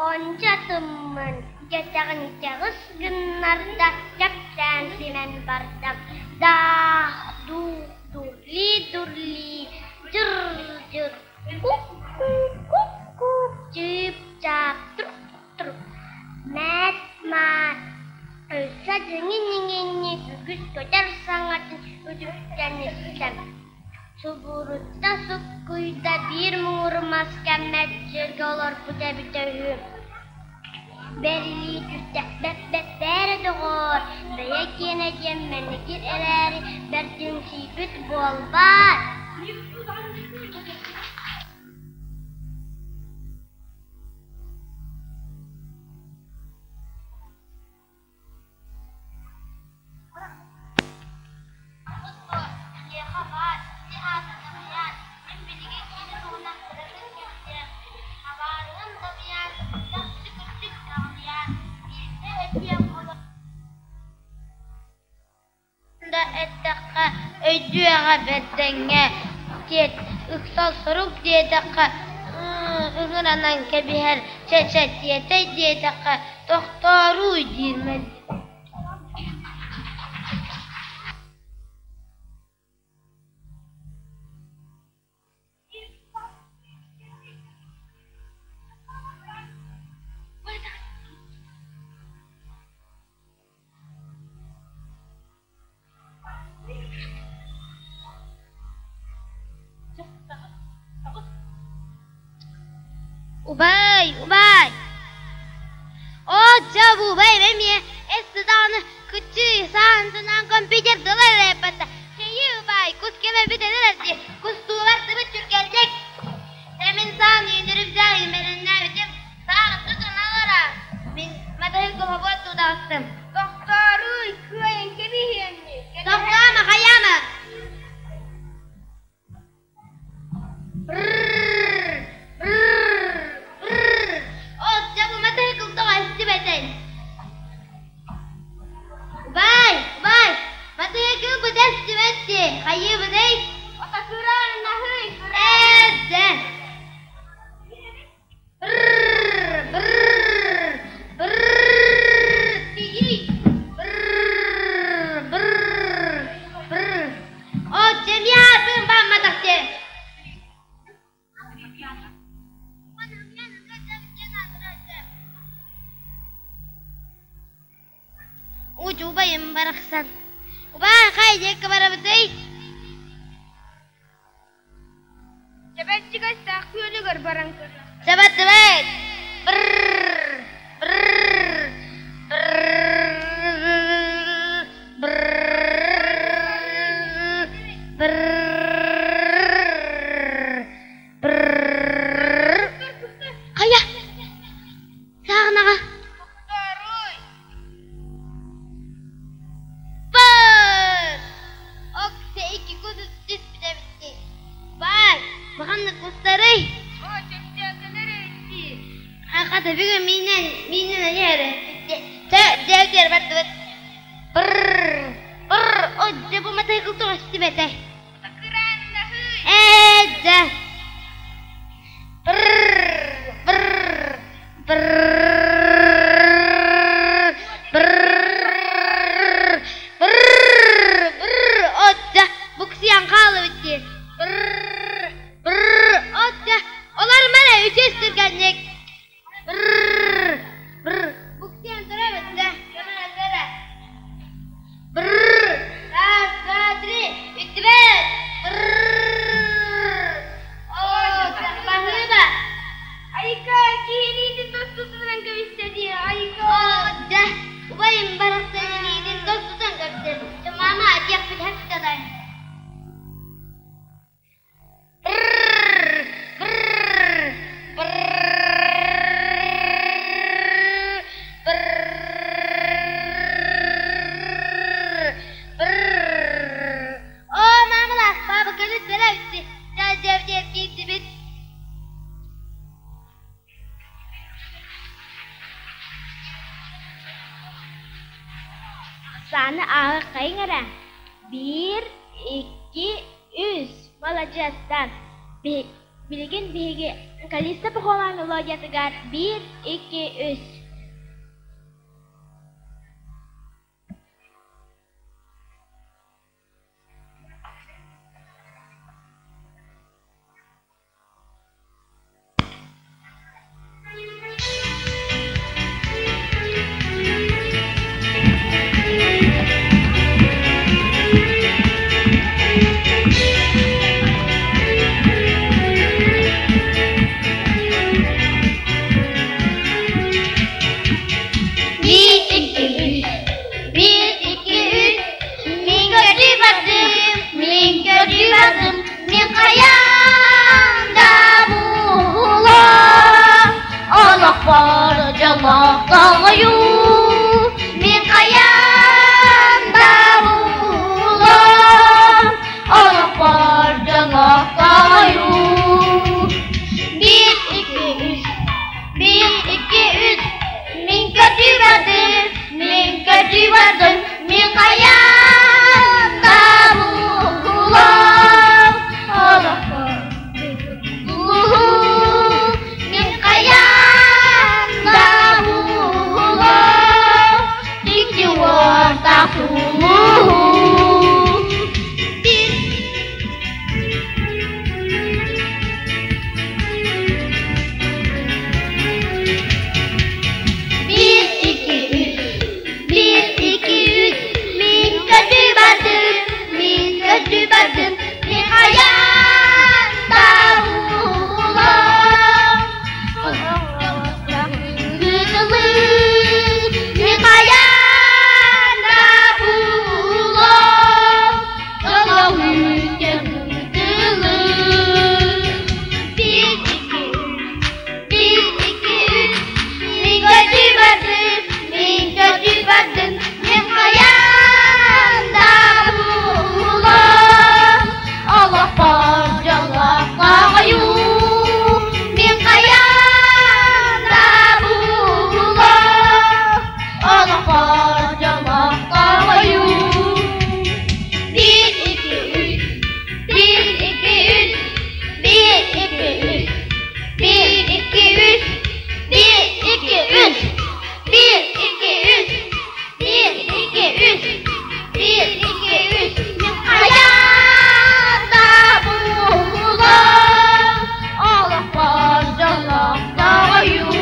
ончу атыммын, кэтэҕин кэҕис гыннарда, кэпсээн симэн барда. Даах, дуух, дурли-дурли, дьыр-дьыр, кук-кук-кук-кук, чыып-чаап, турук-турук, мээт-маат, өссө дьиҥин-иҥинни үгүс көтөр саҥатын үтүктэн истэ. Субурутта суккуйда биир муҥур мас кэммэт сиргэ олорбут эбитэ үһү. Бэрилии түстэ, бэп-бэп-бээрэ доҕоор, бэйэ киэнэ диэн мэнникир эрээри бэрдимсийбит буолбаат Миэхэ баар, ити аата Намыйаан, мин билигин кини туһунан кыратык кэпсиэм. Табаарыһым Дамыйаан чахчы кырдьык Наҕылыйаан, биирдэ этиэм да эттэххэ өйдүөҕэ бэрдэҥҥэ диэт, ыксал сорук диэтэххэ ыҥыранан кэбиһэр, чэ-чэ тиэтэй диэтэххэ тохтооруй диир мэлдьи Убай, убай! Оо, дьэ, убай эмиэ эс сытаҕына кыччыы саан санаан компьютер тыла эрэ Чэйи, убай, кус кэмэ бүтэн эрэр дии, кустуулар тыбыт түргэнник. Эмин саан үүнүрүбзээ имэриннээбитим, саан тутун алара. Мин матаһы куһабыат тутаастым. Тохтооруй, кыайан кэбиһиэмни. Тохтоомо, хайаама. Убаай, убаай, матыһыкыл быта истибэт дии, хайыыбыный? Отакыран наһый, Эдде! Учубайым барахсан. Убаа, хай диэкки барабытый? Чэбэччигэстээх күөлүгэр баран көрөр. Чэбэттибэт! Брррр! Брррр! Брррр! Брррр! Брррр! Хайа! Сааҕынаҕа! Баар! Оксе икки кус түспүтэ эбит Баар! Баханнык кустарый? О, чэпчэкилэр эбит Хата бүгүн миинэн, миинэн эһэ Чэ, дьэ бардыбыт. Бррр, бррр, о, дьэ бу матайгыл тоҕо истибэтэ. Ээ, дьэ. Бррр, бррр, бррр, бррр, бррр, бррр, отча, буксуйан хаалыбыт дии. Бррр, бррр, отча, олар мана үчүс түргэнник. Бррр, бррр, буксуйан турабыт да, көмөлөсөрө. Бррр, раз, два, три, үттүбэт. Бррр, о, баһыыба. Айка, киһилиитин тостутунан кэбистэ дии, айка. О, дьэ, убайым барахсан илиитин тостутан көрсө. Мама, диэхпит хэптадай. Бррр, бррр, бррр, бррр, бррр. О, мамалаах, баба кэлит бэлэбитти. Дьэ, дьэ, киирдибит. Ахсааны ааҕа хайыҥ эрэ: биир, икки, үс. Маладьыастар! Билигин биһиги Калиста Пахомова мелодиятыгар биир, икки, үс. көтүү бардым, мин хайаан да булам. Ыытылыы, мин хайаан да булам. Дьолоҥ ыытылыы. Биир, икки, үс, биир, икки, үс, мин көтүү бардым, мин көтүү бардым, мин хайаан да булам. Олохпор дьоллооххо ойуу, мин хайаан да булам. Олохпор дьоллооххо ойуу. Биир, икки, үс, биир, икки, үс, биир, икки, үс, биир, икки, үс, биир, икки, үс, биир, икки, үс, биир, икки, үс, биир, икки, үс. Мин хайаан да булам, олохпор дьоллоохтоойуу.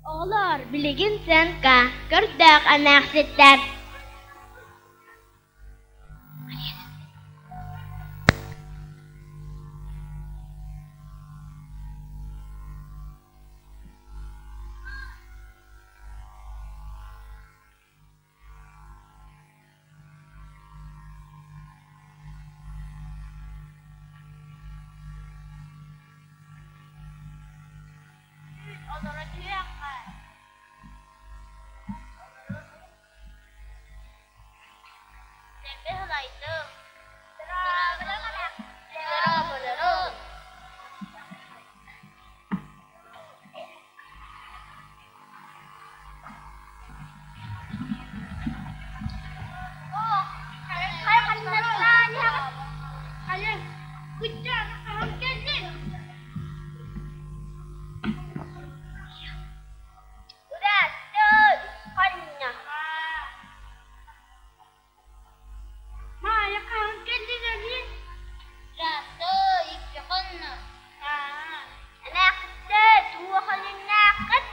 Оҕолоор, билигин сценка, көрдөөх эмээхситтэр. Олоро түһүөххэ. Дэлби сылайдым. Дорооболорун. Маайа хаһан кэллиҥ эбии? Здравствуй, икки хонно. Эмээхситтэр, туох өнүннээххит?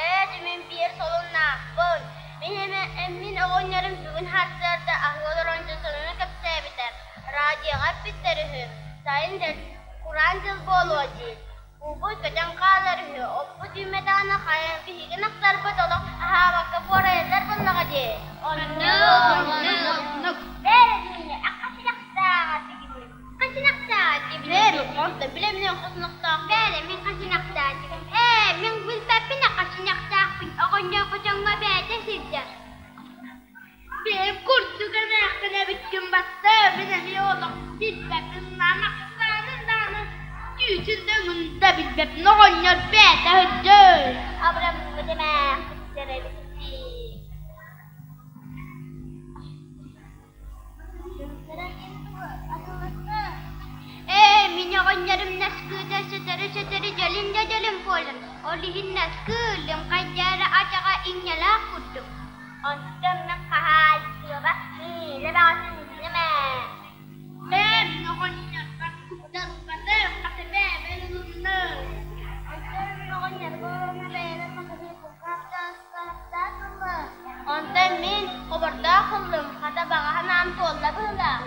Ээ, мин биир солуннаахпын. Мин мин оҕонньорум бүгүн сарсыарда аһыы олорон дьон кэпсээбитэ. Радиоҕа эппиттэр үһү. Сайын кураан дьыл буолуо дии. Уубут көтөн хаалар үһү, оппут үүммэтэҕинэ хайа биһиги ынахтарбыт олох аһаабакка буорайаллар буоллаҕа дии. Оннук, оннук. Бээрэ дии, аккасынахтааҕа тигини. Бээрэ, онтон билэммин хосунохтоох. Бээрэ, мин хасынахтаатым. Ээ, мин билбэппин хасынахтаахпын. Оҕонньор хотоҥҥо бэйэтэ сылдьар. Бэйэм курдук эмээхсин эбиккин батта, мин эмиэ олох билбэппин, махсаанын даҕаны түүтүн да өҥүн да билбэппин, оҕонньор бэйэтэ сылдьар. Абыраммыт эмээхситтэр эбиттии. Ээ, мин оҕонньорум наскыыта сөтөрү-сөтөрү дьөлүн да дьөлүн буолар, ол иһин наскыы ыллым, хайдара атаҕа иҥнэлээх курдук. Онтон мин хаһаайыстыба миилэ баҕатын иһиним ээ. Ээ, мин оҕонньорбор куттарбатым, хата бэйэбэр ылынным. Онтон мин оҕонньорбор бэйэбэр Онтон мин хобордоох ыллым, хата баҕаһа наам туолла быһыылаах.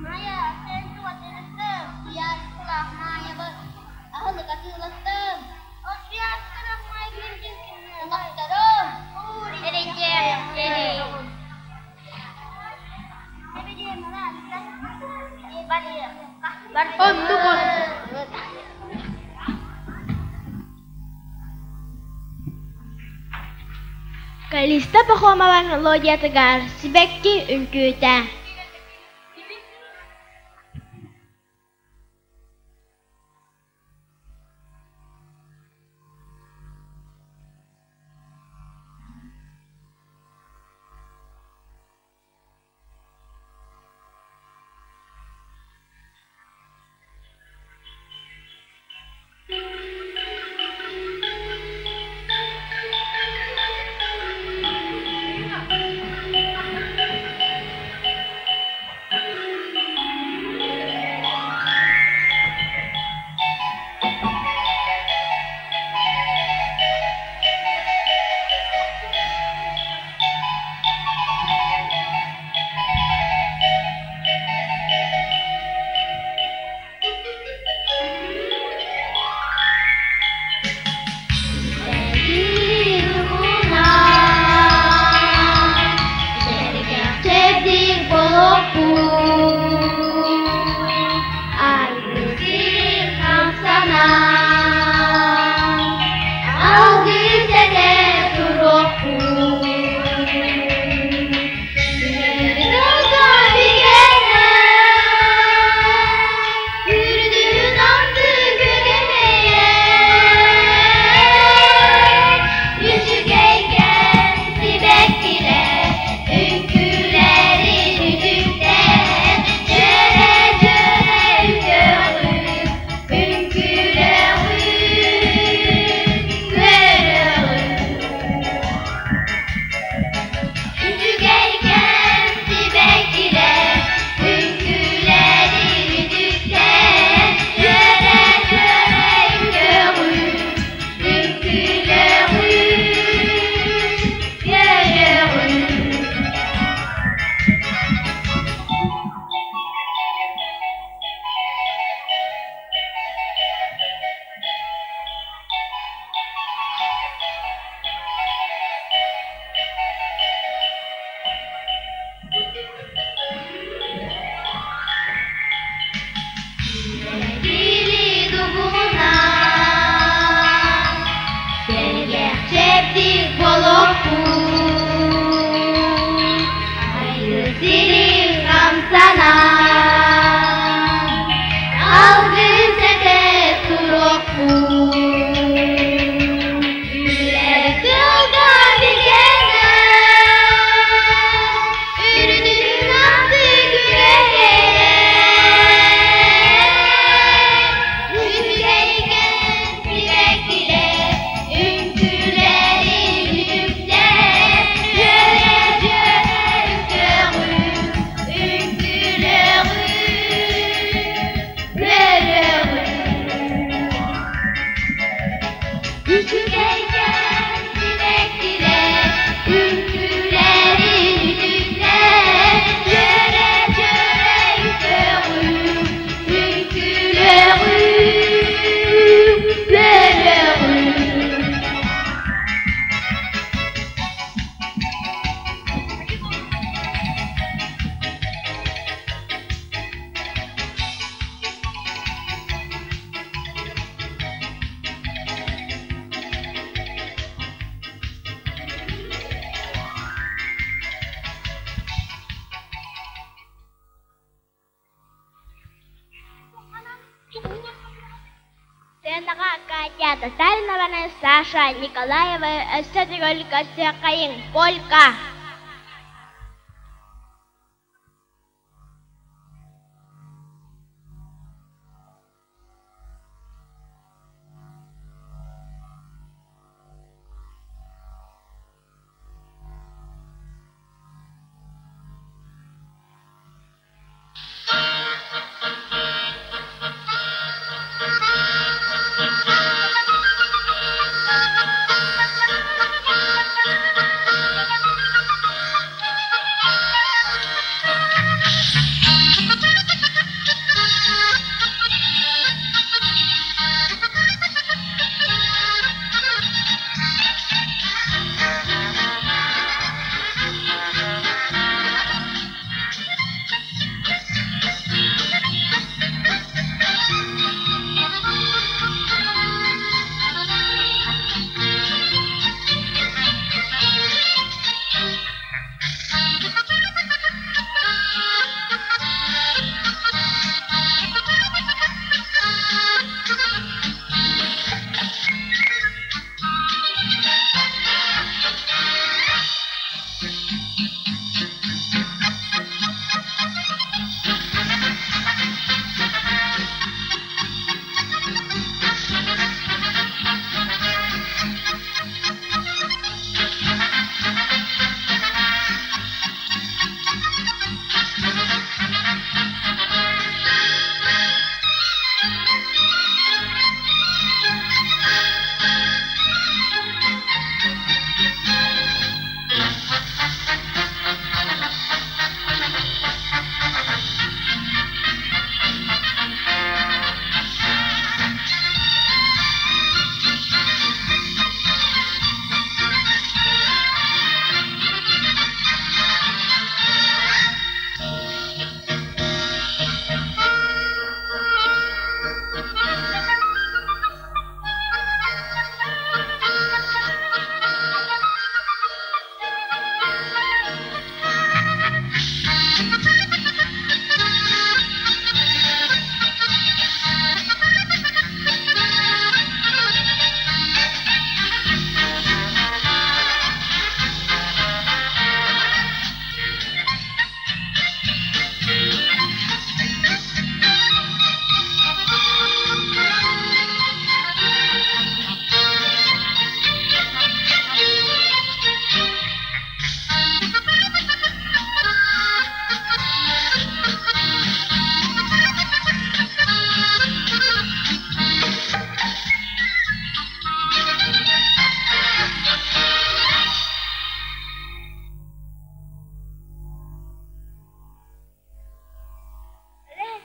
Маайа, сен тугатырыстым, куйаарыскалаах Маайабын аһылык атыыластым. Куйаарыскалаах Маайа Ынахтарым, эрэйдээхтэри. Оннук Калиста Пахомова мелодиятыгар «Сибэкки үҥкүүтэ» Сэргэх чэбдик болохпут, Айгыр сирин хамсанан, Алгыс этэ туруохпут. Үлэ тылга бигэнэн, Үрдүн астык үрэһэлэр, Үчүгэйгэ сибэккилэр, үҥкүүлэрин үтүктэр, Үөрэ-дьүөрэ үктөҕүм, үҥкүүлөҕүм, үөрөҕүм. Үчүгэйкээн сибэккилэр, үҥкүүлэрин үтүктэр, Үөрэ-дьүөрэ үктөҕүм, үҥкүүлөҕүм, үөрөҕүм. Сценаҕа Катя Татаринованы, Саша Николаевы өссө төгүл көрсүөххэйиҥ, Полька!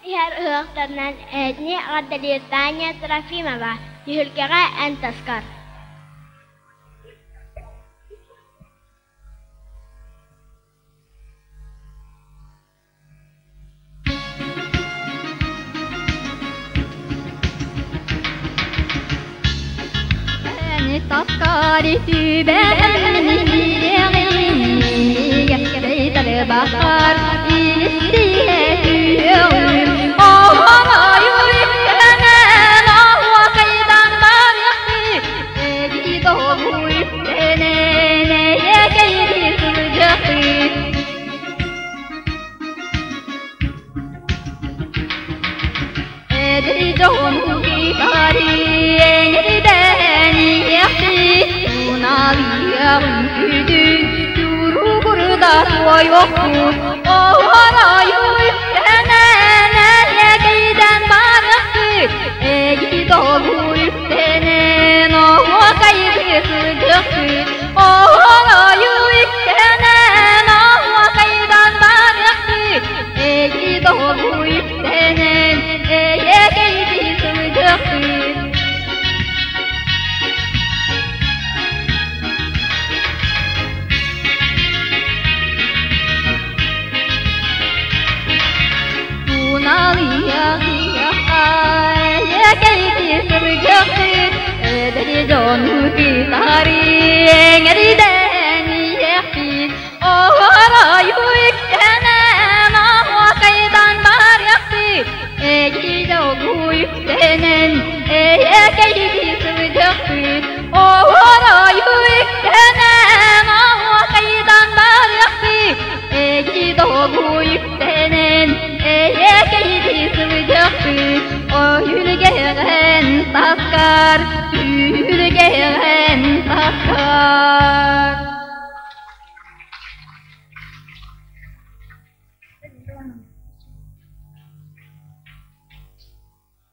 Иһэр ыһыахтарынан эһэтини эҕэрдэлиир Таня Трофимова түһүлгэҕэ эн таскар. Эн таскар.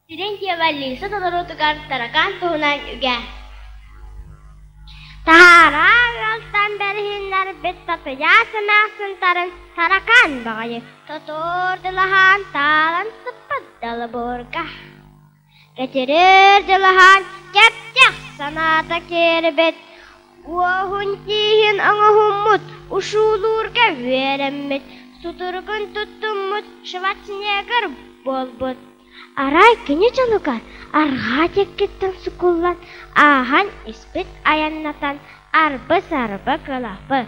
Терентьева Лиса толоруутугар таракаан туһунан үгэ. Таһаараа ыалтан бэриһиннэрбит Татыйаас эмээхсинтарын таракаан баҕайы тотуур дьылаһаан таалан сыппыт далыбыырга. Кэтирир дьылаһаан кэптэх санаата киирбит, уоһун тииһин оҥоһуммут, ушуулуурга үөрэммит, сутуругун туттуммут Шварценеггер буолбут. Арай кини дьонугар арҕаа диэкиттэн сукуллан, ааһан испит айаннатан арбы-сарбы кылапы,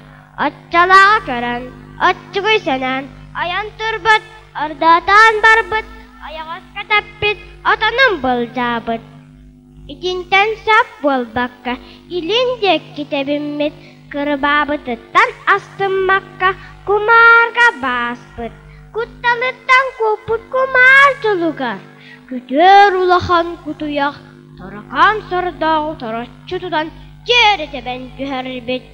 оччолооҕу көрөн, оччугуй сэнээн ойон турбут, ордоотоон барбыт, ойоҕоско тэппит, отонун былдьаабыт. Итинтэн сөп буолбакка, илин диэки тэбиммит, кырбаабытыттан астыммакка кумаарга бааспыт, кутталыттан куоппут кумаар дьолугар күтүөр улахан кутуйах таракаан сордооҕу тороччу тутан дьиэрэ тэбэн түһэрбит.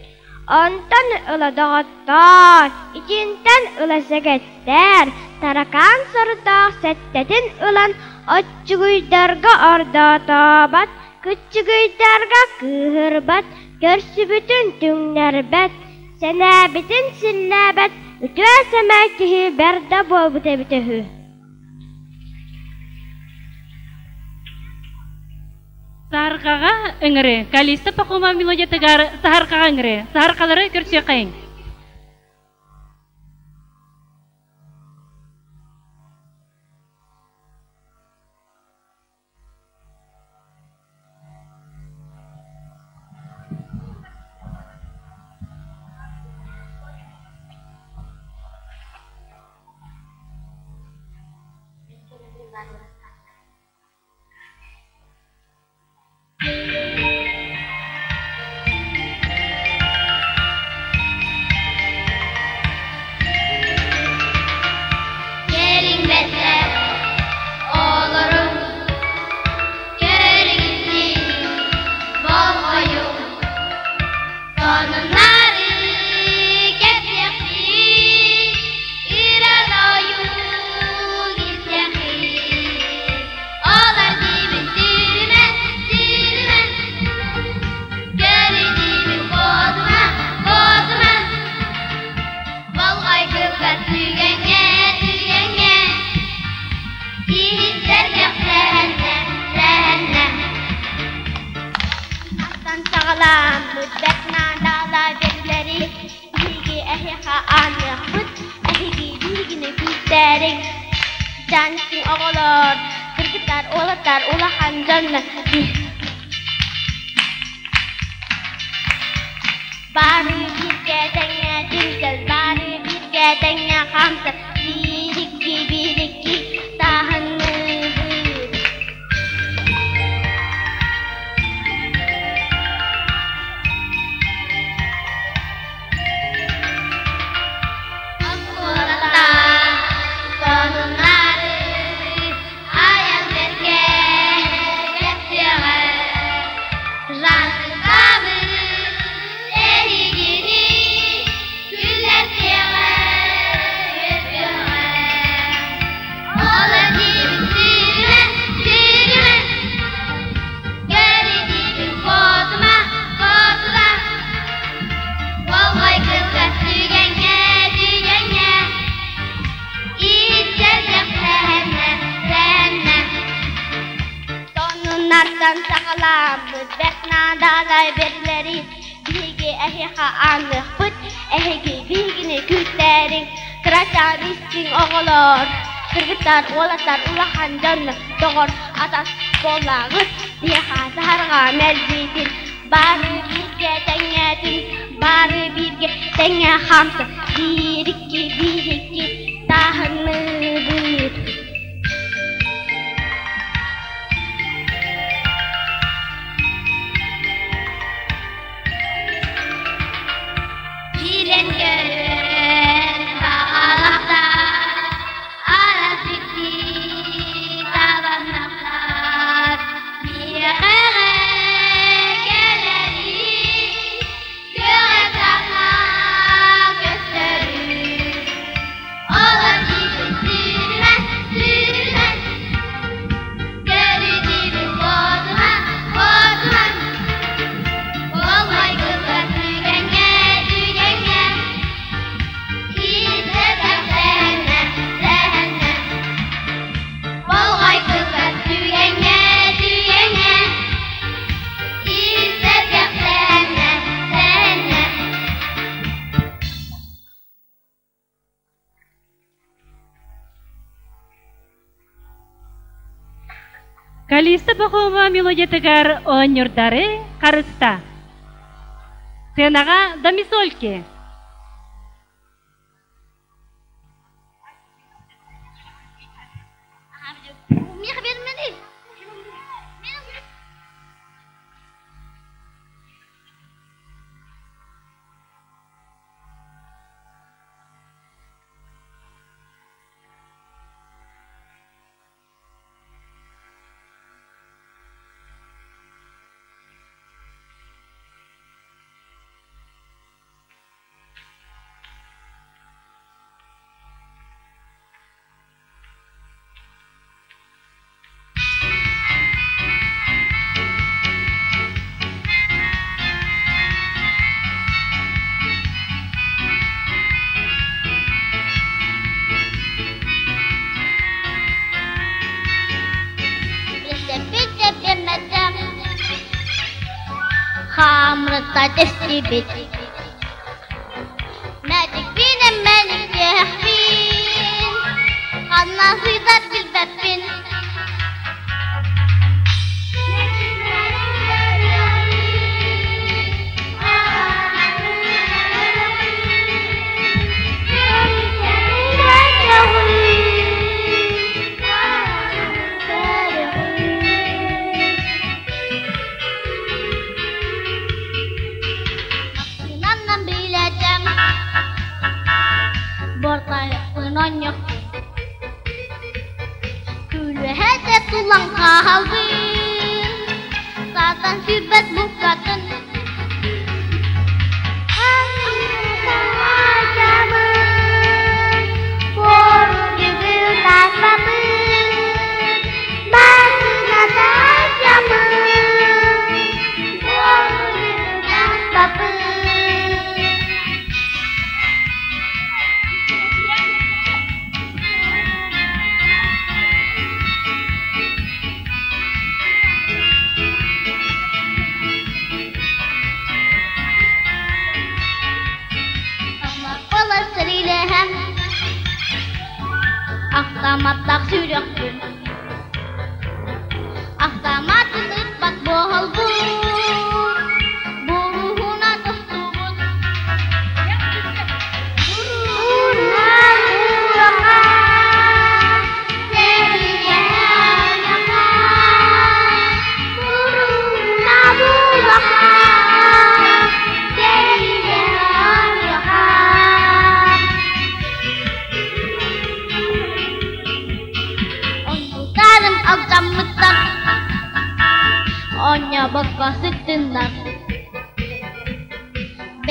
Онтон ыла доҕоттоор, итинтэн ыла сэгэттээр, таракаан сордоох сэттэтин ылан оччугуйдарга ордоотообот, кыччыгыйдарга кыыһырбат, көрсүбүтүн түҥнэрбэт, сэнээбитин силлээбэт үтүө сэмэй киһи бэрдэ буолбут эбитэ үһү. Саһарҕаҕа ыҥырыы. Калиста Пахомова мелодиятыгар саһарҕаҕа ыҥырыы. Саһарҕалары көрсүөххэйиҥ. Кэриҥнэтэ олоруҥ, көрүҥ болҕойуҥ, сонуннары кэпсиэхпит, ыран-ойуук истиэхпит. Олор диибин сүүрүмэ, сүүрүмэ, көрү диибин куотума, куотума. Болҕой кылгас түгэҥҥэ, түгэҥҥэ, иһиттэр кэхсэһэннэ, сэһэннэ. Астан саҕаламмыт бэрт наадалаах бэлиэлэри биһиги эһиэхэ аныахпыт, эһиги биһигини күүтээриҥ. Дьаҥсыҥ оҕолор, кыргыттар, уолаттар, улахан дьоннор. Бары бииргэ тэҥҥэ түмсэл, бары бииргэ тэҥҥэ хаамсар, биир икки, биир икки таһынныбыт. Оскуолаттан сонуннары айан бэркэ кэпсиэҕэ. Жантыкабыт эһигини күллэртиэҕэ, үөрдүөҕэ. Ол этиибит сүүрүмэ, сүүрүмэ, көрүдүүбүт куотума, куотума. Болҕой кылгас түгэҥҥэ, түгэҥҥэ, иһиттэрдэх сэһэннэ, сэһэннэ. Сонуннартан саҕаламмыт бэрт наадалай бэрилэри биһиги эһиэхэ аныахпыт, эһиги биһигини күүтээриҥ, кырачаан истиҥ оҕолор, кыргыттар, уолаттар, улахан дьоннор, доҕор, атас буоллаҕыт, биһиэхэ саһарҕа мэлдьитин, бары бииргэ тэҥҥэтин, бары бииргэ тэҥҥэ хаамса, биир икки, биир икки таһынныбыт. Киирэн көрөн баҕалахтар, арасыктыы табаннахтар, миэхэҕэ кэлэрий, күөҕэ саҥа көстөрүй. Олор диибин сүүрүмэ, сүүрүмэ, көрү диибин куотума, куотума. Болҕой кылгас түгэҥҥэ, түгэҥҥэ, иитэтэх сэһэннэ, сэһэннэ. Болҕой кылгас түгэҥҥэ, түгэҥҥэ, иитэтэх сэһэннэ, сэһэннэ. Калиста Пахомова мелодиятыгар оонньуурдары харыста. Сценаҕа Домисольки. Хамрыта тэстибит Мэникпин мэникпиэхпин Ханна сытар билбэппин Массыынанан билэтэм Бортайыкпын онньохпун Күлүһэтэ тулан хаалбын Саатан сүүрбэт букатын Сэриилэһэн Автоматтаах сүрэхпин Автоматын ыппат буолбут Буруһунан устубут.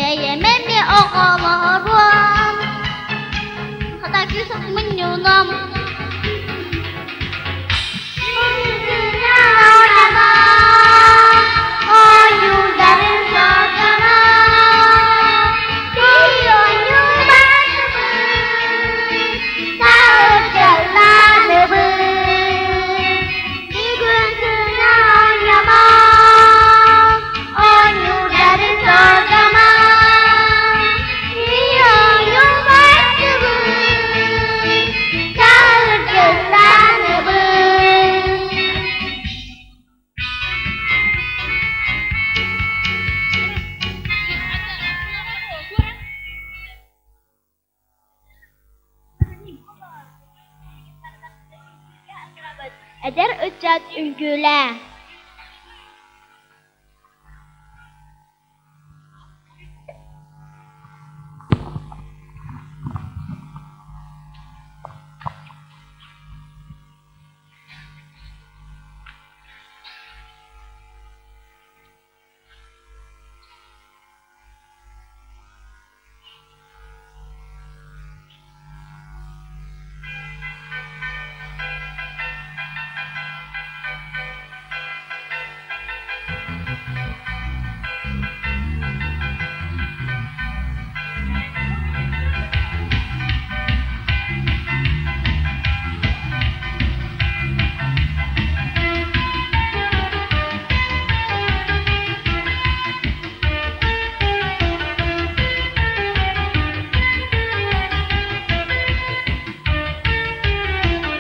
Бэйэм эмиэ оҕолоруом, хата күүс мунньунуом. Эдэр ыччат үҥкүүлээ.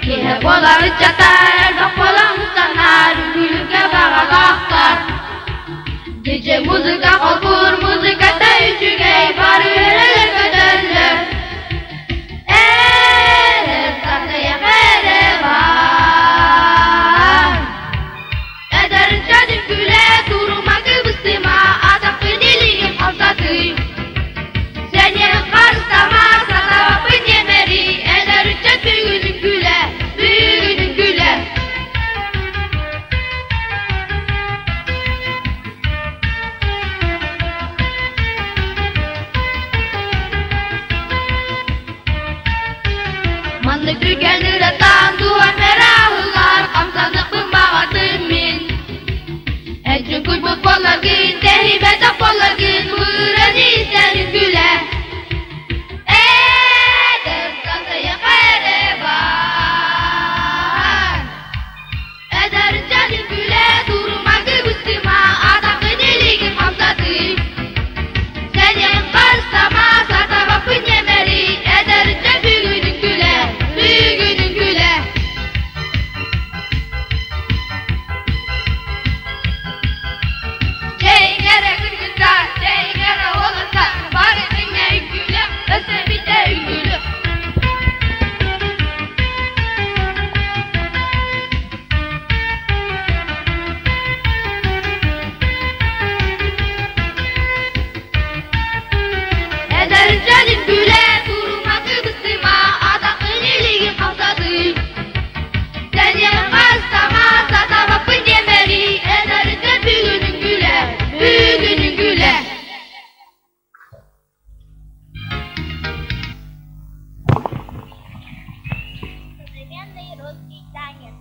Киһи буолар ыччата элбэх буолан мустанар, үҥкүүлүүргэ баҕалаахтар. Диджей музыка холбуур, музыката үчүгэй, бары үөрэллэр көтөллөр. Эдэр сатыйах эрэ баар. Эдэр ыччат үҥкүүлээ, турума кыбыстыма, атахпын илиигин хамсатый. Сэниэҕин харыстама, сатабаппын диэмэрий, эдэр ыччат бүгүн үҥкүүлээ, бүгүн үҥкүүлээ. Маннык түргэн ыратан дууһам эрэ аһыллар, хамсаныахпын баҕардым мин. Эн чуҥкуйбут буолларгын, тэһийбэтэх буолларгын, быыран истэн үҥкүүлээ. Эдэр сатыйах эрэ баар. Эдэр ыччат үҥкүүлээ, турума кыбыстыма, атаххын илиигин хамсатый. Сэниэҕин харыстама, сатабаппын диэмэрий, эдэр ыччат бүгүн үҥкүүлээ, бүгүн үҥкүүлээ. Чэйиҥ эрэ кыргыттар, чэйиҥ эрэ уолаттар, бары тэҥҥэ үҥкүүлүөх, өссө биирдэ үҥкүүлүөх. Эдэр ыччат үҥкүүлээ, турума кыбыстыма, атаххын илиигин хамсатый. Сэниэҕин харыстама, сатабаппын диэмэрий, эдэр ыччат бүгүн үҥкүүлээ, бүгүн үҥкүүлээ. Современный русский танец.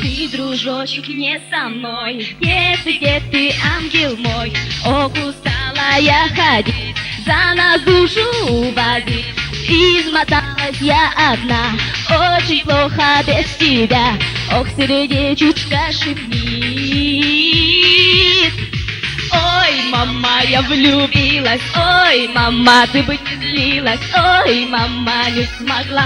Ты, дружочек, не со мной. Где ты, где ты, ангел мой? Ох, устала я ходить, за нас душу уводить. Измоталась я одна, очень плохо без тебя. Ох, сердечечко шепнит. я влюбилась, ой, мама, ты бы не злилась, ой, мама, не смогла,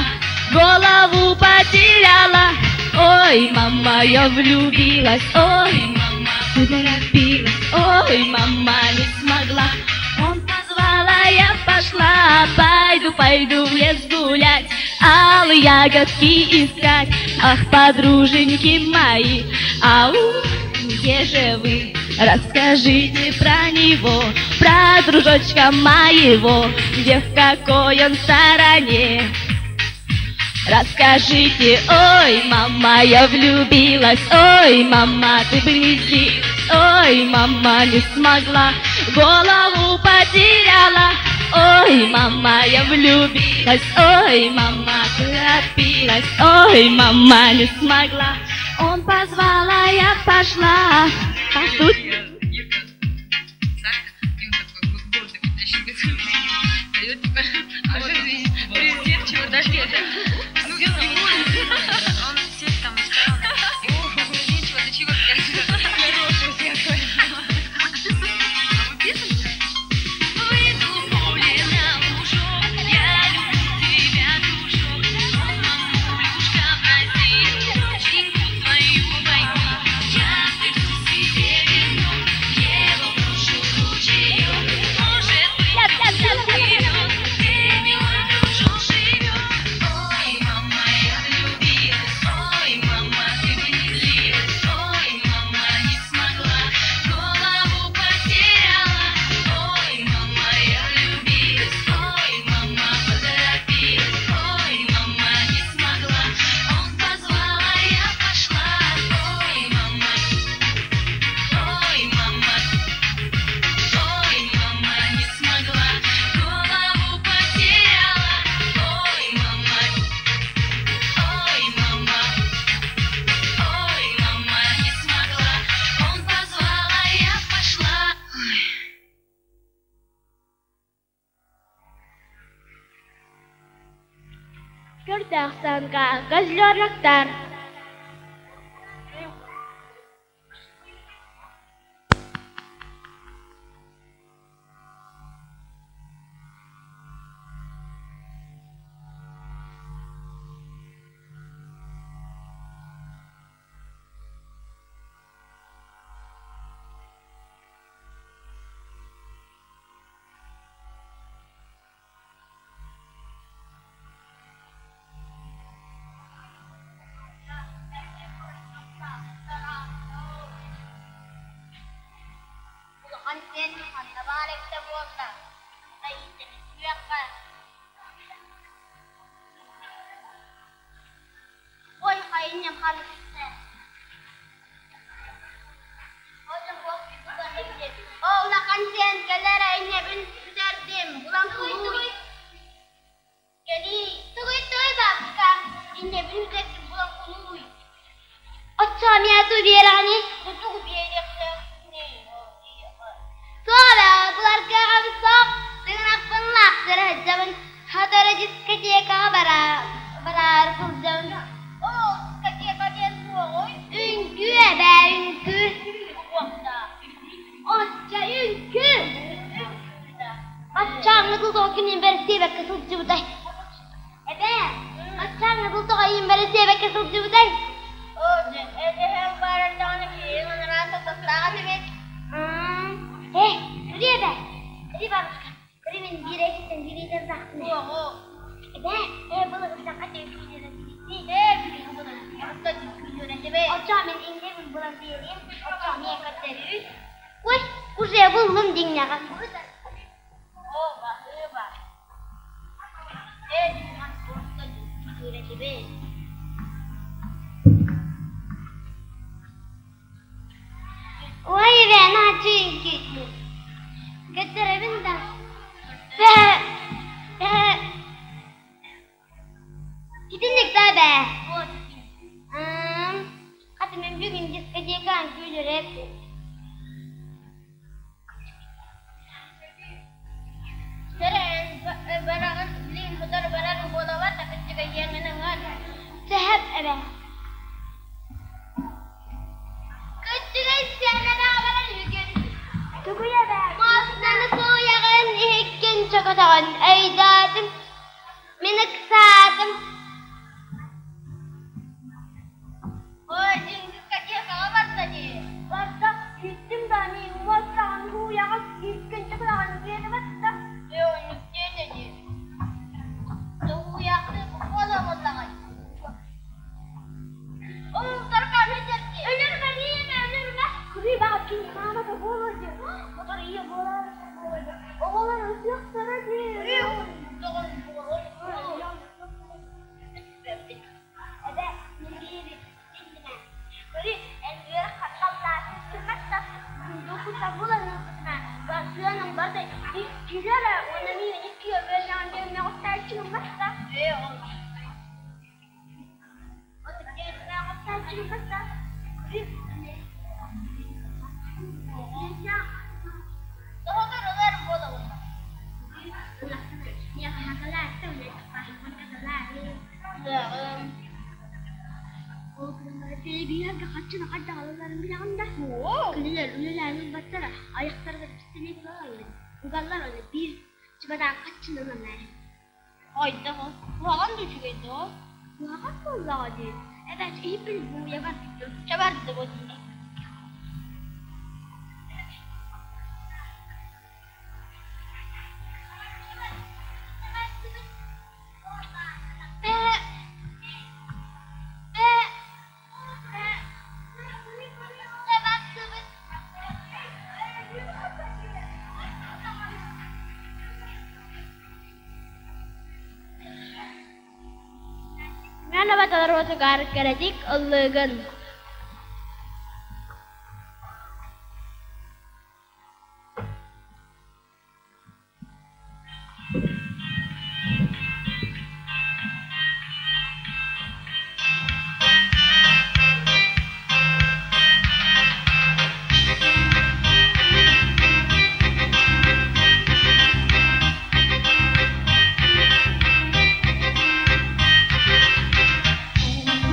голову потеряла. Ой, мама, я влюбилась, ой, мама, поторопилась, ой, мама, не смогла. Он позвала, я пошла, пойду, пойду в лес гулять, алые ягодки искать. Ах, подруженьки мои, ау, где же вы? Расскажите про него, про дружочка моего, где в какой он стороне. Расскажите, ой, мама, я влюбилась, ой, мама, ты бы ой, мама, не смогла, голову потеряла. Ой, мама, я влюбилась, ой, мама, торопилась, ой, мама, не смогла. Он позвала, я пошла. Пастух. Көрдөөх сыаҥка козлёноктар Улахан сиэн ханна баар эбитэ буолла, иитимсийиэххэ Ой, хайынньам харысты Оо, улахан сиэн кэлэр инньэбин бүтэрдим, булан кулууй Кэлиий, тугуй-тугуй бабушка, инньэбин бүтэрдим, булан кулууй Оччоҕо эмиэ туу биэрэҕиний? Тутугу биэриэхтээхпиний? Суох эрэ, буларга суох, тыҥырахпын лаахтара сылдьабын, хата эрэ дискотекаҕа бараары сылдьабын. Оо, дискотека диэн туоҕуй? Үҥкүү эбээ, үҥкүү. Оччо үҥкүү! Аччааҥҥы тыл күнүн бэрэссиэбэккэ сылдьыбытай. Эбээ, аччааҥҥы тыл тоҕо иин бэрэссиэбэккэ сылдьыбытай? Оо, дьэ, эһэм баарар даҕаны киһи манараа сатастаах этибит. Э, Күрү эбээ, Күрү бабушка, Күрү мин биир эйгиттэн биир ыйытардаахпын. Эбээ, ээ былыргыттан Ээ, Оччоҕо мин иннибин булан биэриим, оччоҕо миэ көрдөрүү. Ой, уже буллум диҥнэҕэ. Ой, эбээ, нааччы үҥкүүтүн. Көрдөрөбүн да. Итинник да эбээ. Хата мин бүгүн дискотекаҕа күүлэрэ Сөһөп эбээ. Кыччыгай сиэнэ баран үгүн. Тугуй эбээ? Муостаны көтөҕөн өйдөөтүм, мин ыксаатым. Ой, дискотекаҕа барда дии. Барда, иттим да мин уоттаҕын кууйаҕын иккинчи кураҕын диэни батта. Ээ, оннук диэтэ дии. Тоһууйаахтыы буола буоллаҕай. Өлөрүмэ, ийэмэ, өлөрүмэ. Кырыыбаҕа кини маамата буолуо дии. Хотор ийэ буолар буолуо дии. Оҕолор ытыахтара дии. Эбэ, милиири иннинэ. Көрү, эн үөрэх хатталлаатын сымматта. Дукута булан ылбытына, сыаның барда иккилэрэ уонна миигин икки үөрдэҕин диэн мөҕүттээччи гымматта. Ээ, ол Тоҕотор ылар буолабын. Хайдах ол? Куһаҕан да үчүгэй дуо? Куһаҕан буоллаҕа дии. Эбээт иһиппин бууйа барбытым. Чэ бардыбыт. Семенова толоруутугар кэрэтик ыллыыгын.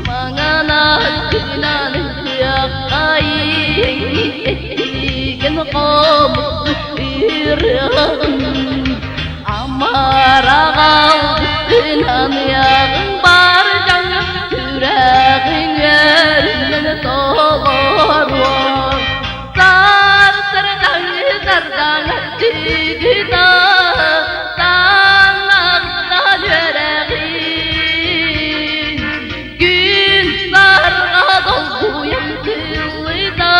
Маҥан аттынан хомус Амараҕалгынан яғың бар жаңа сүрәғің өрінен толоруон Сар сардаң сардаң тигита Танағынан өрәғин Күн сарға долгуян тылыда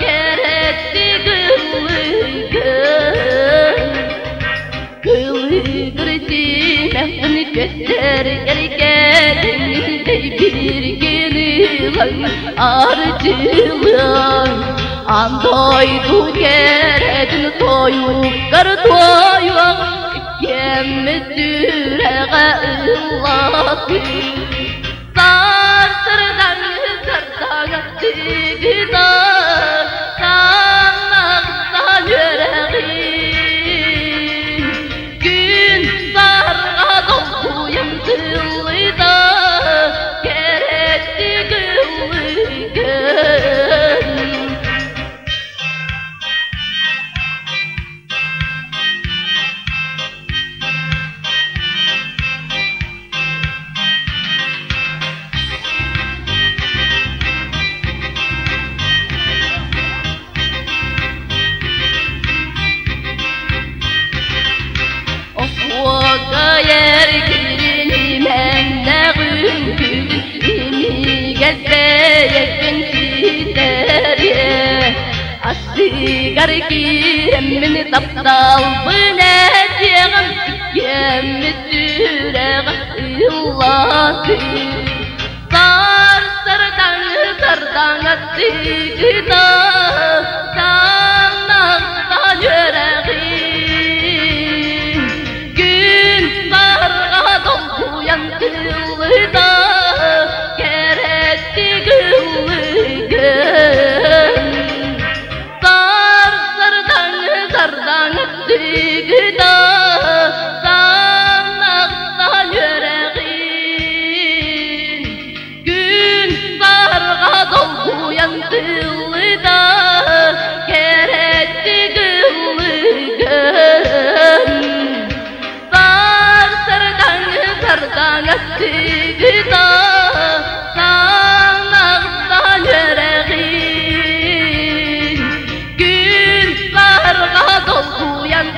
Керетти кылыгын Кылыгыр тимэхин көстөр кэркэрин биргин арчылан Андойду кэрэтин тойугар тойук кемми сүрэҕэ ыллаты Сарсырдан сардаҥа тигита Таҥнахтан үөрэҕин Күн сарга долгуйан тыллыйда Кэрэтти кыллыгын. Оһуокайар киринимэннэҕүн күн имигэс бэйэккин ситэрие Астыгар киирэммин тапталбын этиэҕим иккиэммит сүрэҕи ыллатыы Сар сардаҥ сардаҥа тыгыта таҥнахтан үөрэҕин Күн сарга долгуйан тыллыта кэрэтти кыллыгын Сар сардаҥ сардаҥ тыгыта таҥнахтан үөрэҕин Күн сарга долгуйан тыллыта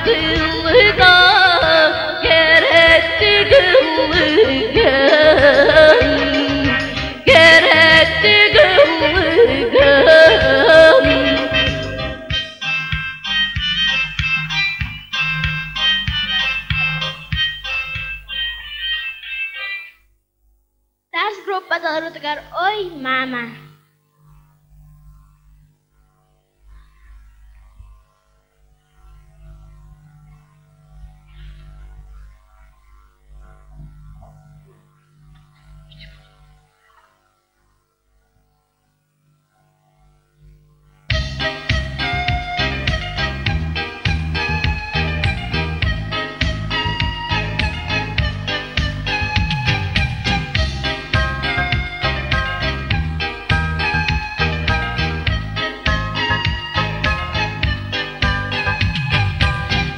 Тылыга кэрэттик ыллыгын, кэрэттик ыллыгын. Таас группа толоруутугар «Ой, мама!»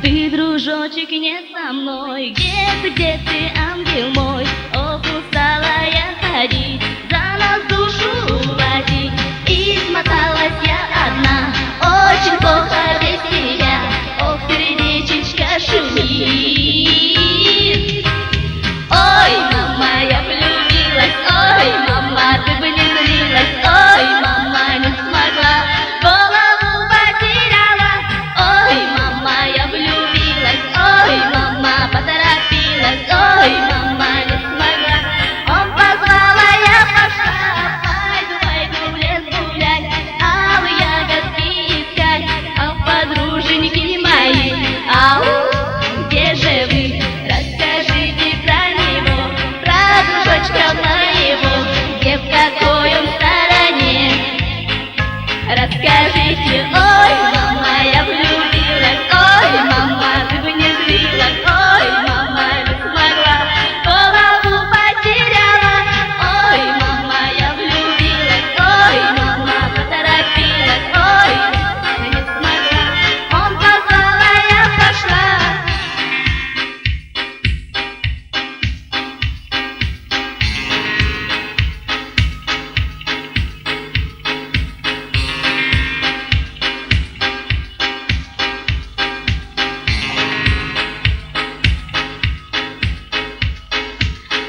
Ты, дружочек, не со мной, где ты, где ты, ангел мой? Ох, устала я ходить, за нас душу уводить. Измоталась я одна, очень плохо без тебя. Ох, сердечечко шумит. Ой, мама, я влюбилась, ой, мама, ты бы не злилась, ой, мама, не смогла, голову потеряла. Ой, мама, я влюбилась, ой, мама, поторопилась, ой, мама, не смогла. Он позвала, я пошла, пойду, пойду в лес гулять, алые ягодки искать, а подруженьки мои, ау, где же вы? Расскажите про него, про дружочка моего, где в какой он стороне. Расскажите, ой, мама, я влюбилась, ой, мама, ты бы не злилась, ой, мама, не смогла, голову потеряла, ой, мама, я влюбилась, ой, мама, поторопилась, ой, не смогла, он позвал, а я пошла.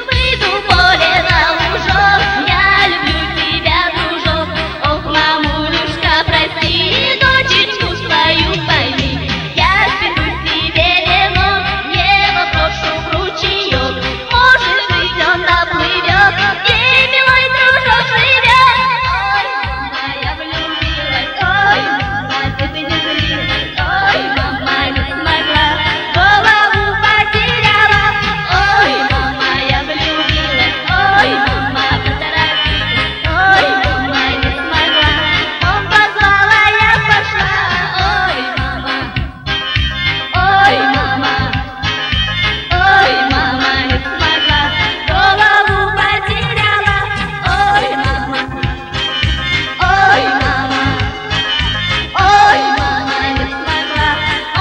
Выйду в поле на лужок, я люблю тебя, дружок. Ох, мамулюшка, прости, дочечку свою пойми. Я сплету себе венок, небо брошу в ручеек. Может быть, он доплывет, где милый дружок живет. Ой, мама, я влюбилась, ой, мама, ты бы не злилась, ой, мама, не смогла, голову потеряла. Ой, мама, я влюбилась, ой, мама, поторопилась, ой, мама, не смогла. Он позвал, а я пошла, ой, мама, ой, мама, ой, мама, не смогла, голову потеряла, ой, мама, ой, мама, ой, мама, не смогла.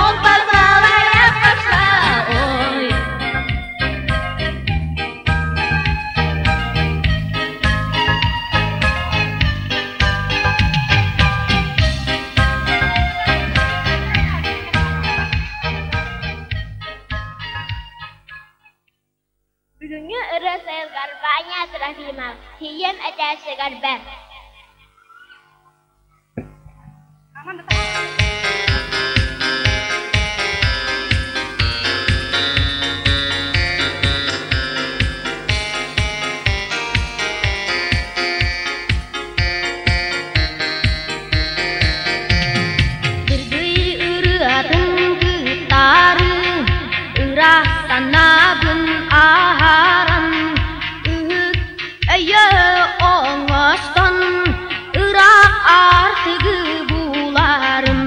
Он позвал, а я пошла, ой. Бүгүҥҥү ырыа сайылыгар Ваня Трофимов «Тиийиэм этэ сэгэрбэр» Дыргый ырыатын кыттары, ыра санаабын аһаран, ыһык өйө оҥостон, ыраах аартыгы буларым.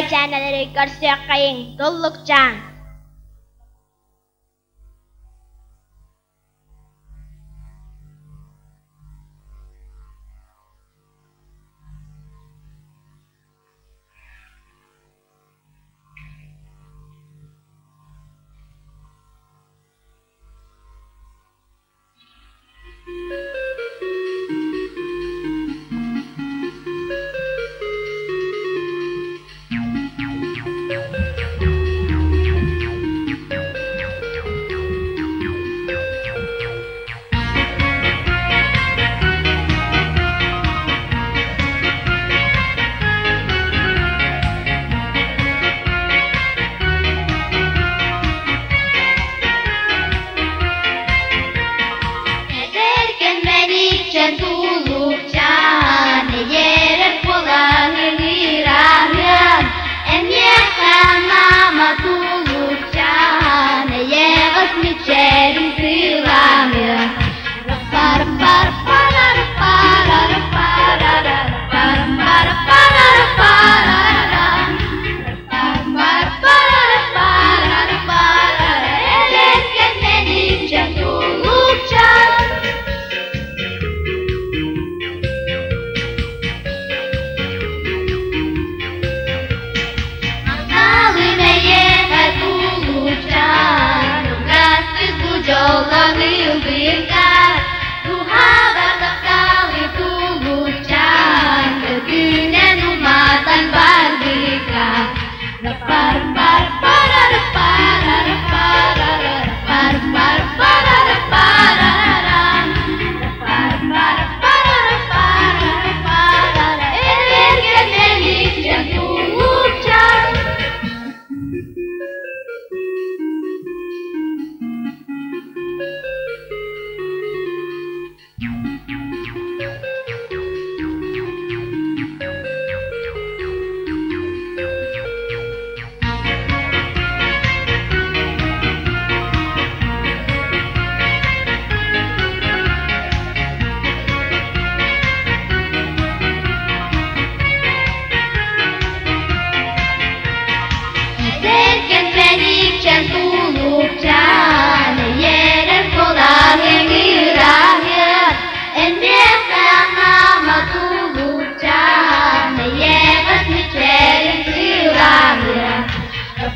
кэрэчээнэлэри көрсүөххэйиҥ, Туллукчаан! Эдэркэн мэникчэн туллукчаан, эйэрэр буолан ыҥыраһыан, Эмиэхэ анаама туллукчаан, эйэҕэс мичээрин сылаһыан. Эдэркэн мэникчэн туллукчаан. Махталым эйиэхэ туллукчаан, угастык бу дьоллону ылбыккар, Туһабар тапталы туллукчаан, көргүнэн уматан барбыккар. Пар пар парара парара парара пар пар парара парарам пар пар парара парара парара Эдэркэн мэникчэн туллукчаан. Эдэркэн мэникчэн туллукчаан, эйэрэр буолан ыҥыраһыан, Эмиэхэ анаама туллукчаан, эйэҕэс мичээрин сылаһыан.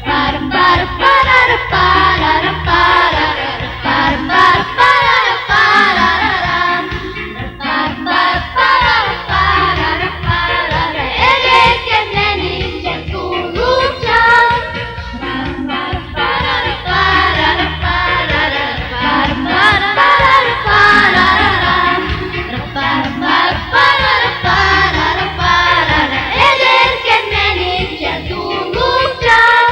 Пар пар парара парара парара пар пар парара парарам пар пар парара парара парара Эдэркэн мэникчэн туллукчаан. Пар пар парара парара парара пар пар парара парарам пар пар парара парара парара Эдэркэн мэникчэн туллукчаан.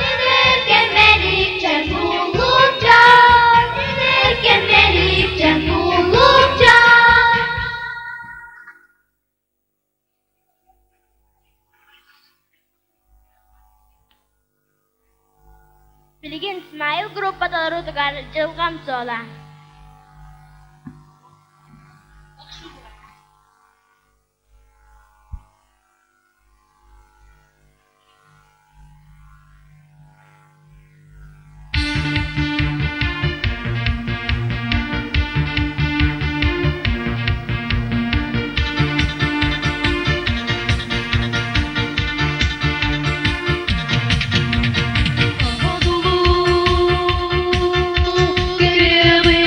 Эдэркэн мэникчэн туллукчаан. Эдэркэн мэникчэн туллукчаан. Билигин Смайл группа толоруутугар Дьылҕам суола. Одулуу көрөбүн.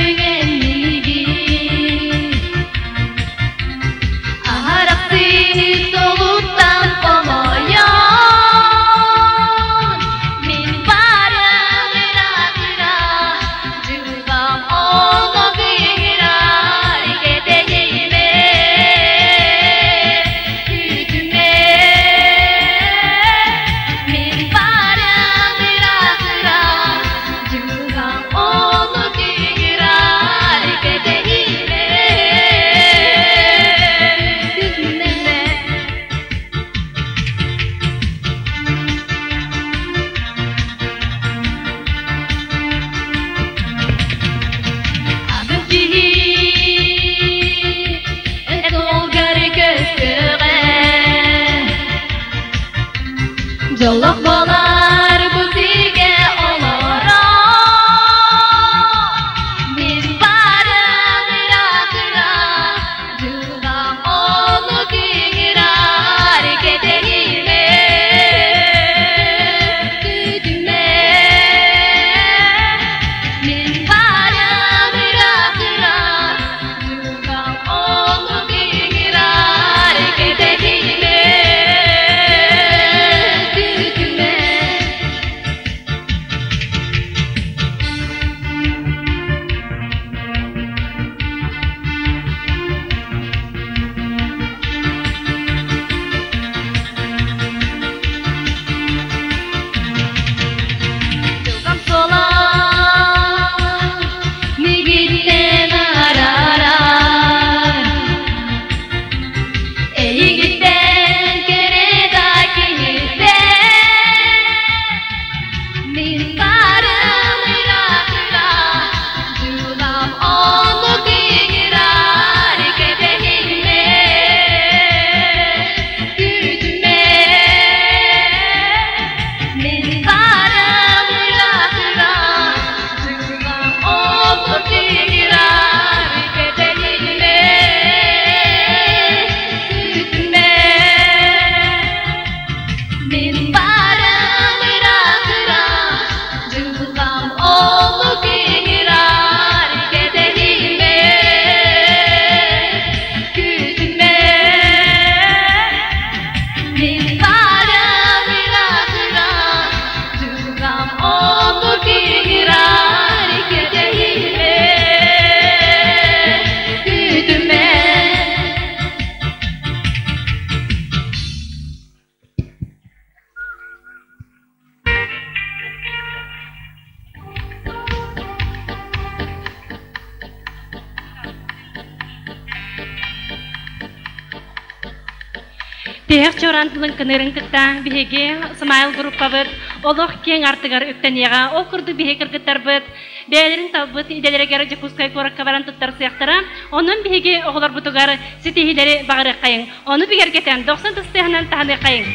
Тиһэх чуораан лыҥкыныырын кытта биһиги Смайл группабыт олох киэҥ артыгар үктэниэҕэ. Ол курдук биһиги кыргыттарбыт бэйэлэрин талбыт идэлэригэр Дьокуускай куоракка баран туттарсыахтара. Онон биһиги оҕолорбутугар ситиһиилэри баҕарыаххайыҥ. Ону бигэргэтэн дохсун тыстыаһынан таһыныаххайыҥ.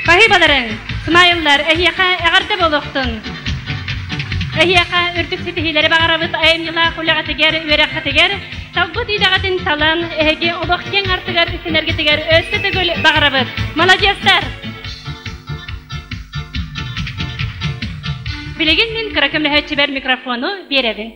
Баһыыбаларыҥ, Смайллар, эһиэхэ эҕэрдэ буолуохтун! Эһиэхэ үрдүк ситиһиилэри баҕарабыт айымньылаах үлэҕитигэр, үөрэххитигэр, талбыт идэҕитин талан, эһиги олох киэҥ артыгар үктэнэргитигэр өссө төгүл баҕарабыт. Маладьыастар! Билигин мин кыра көмөлөһөөччүбэр микрофону биэрэбин.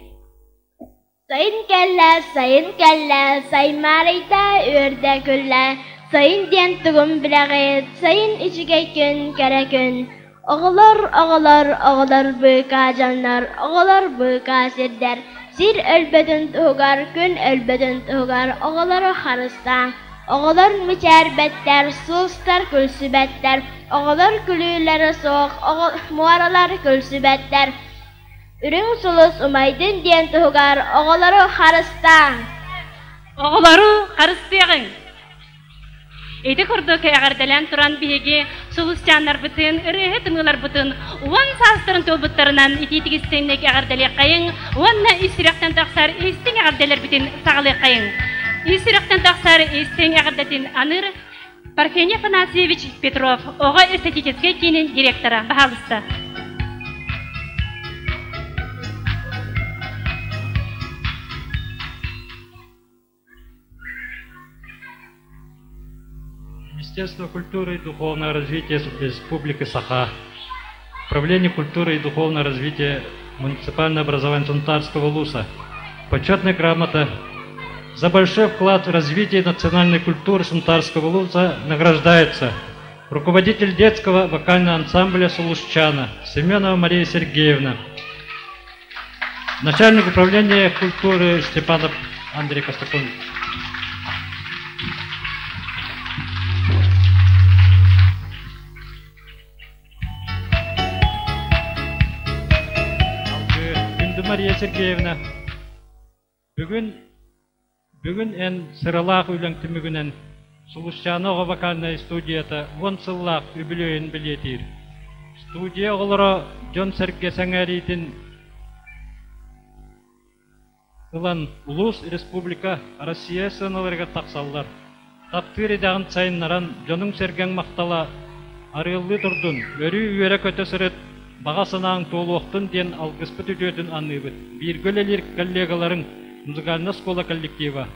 Сайын кэллэ, сайын кэллэ, саймаарыйда, үөрдэ күллэ. Сайын диэн тугун билэҕит, сайын үчүгэй күн, кэрэ күн. Оҕолор, оҕолор, оҕолор быыкаа дьоннор, оҕолор быыкаа сирдэр. Сир өлбөтүн туһугар, күн өлбөтүн туһугар оҕолору харыстааҥ. Оҕолор мичээрбэттэр, суустар күлсүбэттэр, оҕолор күлүүлэрэ суох, муоралар күлсүбэттэр. Үрүҥ сулус умайдын диэн туһугар оҕолору харыстааҥ! Оҕолору харыстыаҕыҥ! Ити курдук эҕэрдэлээн туран биһиги сулусчааннарбытын, ырыаһыт ымыыларбытын уон саастарын туолбуттарынан итиитик истиҥник эҕэрдэлиэххэйиҥ уонна ис сүрэхтэн тахсар истиҥ эҕэрдэлэрбитин саҕалыаххайыҥ. Ис сүрэхтэн тахсар истиҥ эҕэрдэтин аныыр Парфений Афанасьевич Петров, оҕо эстетическэй киинин директора, баһаалыста. Министерство культуры и духовного развития Республики Саха, Управление культуры и духовного развития муниципального образования Сунтарского ЛУСа, Почетная грамота за большой вклад в развитие национальной культуры Сунтарского ЛУСа награждается руководитель детского вокального ансамбля «Сулушчана» Семенова Мария Сергеевна, начальник управления культуры Степанов Андрей Костаконович. Күндү Мария Сергеевна, бүгүн бүгүн эн сыралаах үлэҥ түмүгүнэн Сулусчаана оҕо вокальнай студията уон сыллаах үбүлүөйүн бэлиэтиир. Студия оҕолоро дьон-сэргэ сэҥээриитин ылан улуус, республика, Россия сыаналарыгар тахсаллар. Таптыыр идэҕин сайыннаран, дьонуҥ-сэргэҥ махтала арыаллыы турдун, өрүү үөрэ-көтө сырыт, баҕа санааҥ туолуохтун диэн алгыспыт үтүөтүн аныыбыт. Бииргэ үлэлиир коллегаларыҥ, музыкальнай оскуола коллектива.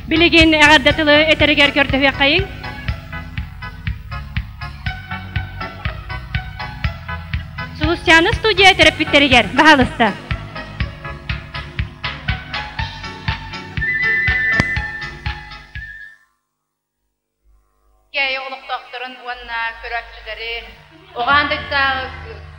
Билигин эҕэрдэ тылы этэригэр көрдөһүөххэйиҥ. Сулусчаана студия төрөппүттэригэр, баһаалыста. Кээйи олохтоохторун уонна көрөөччүлэри оҕаан дойдутааҕы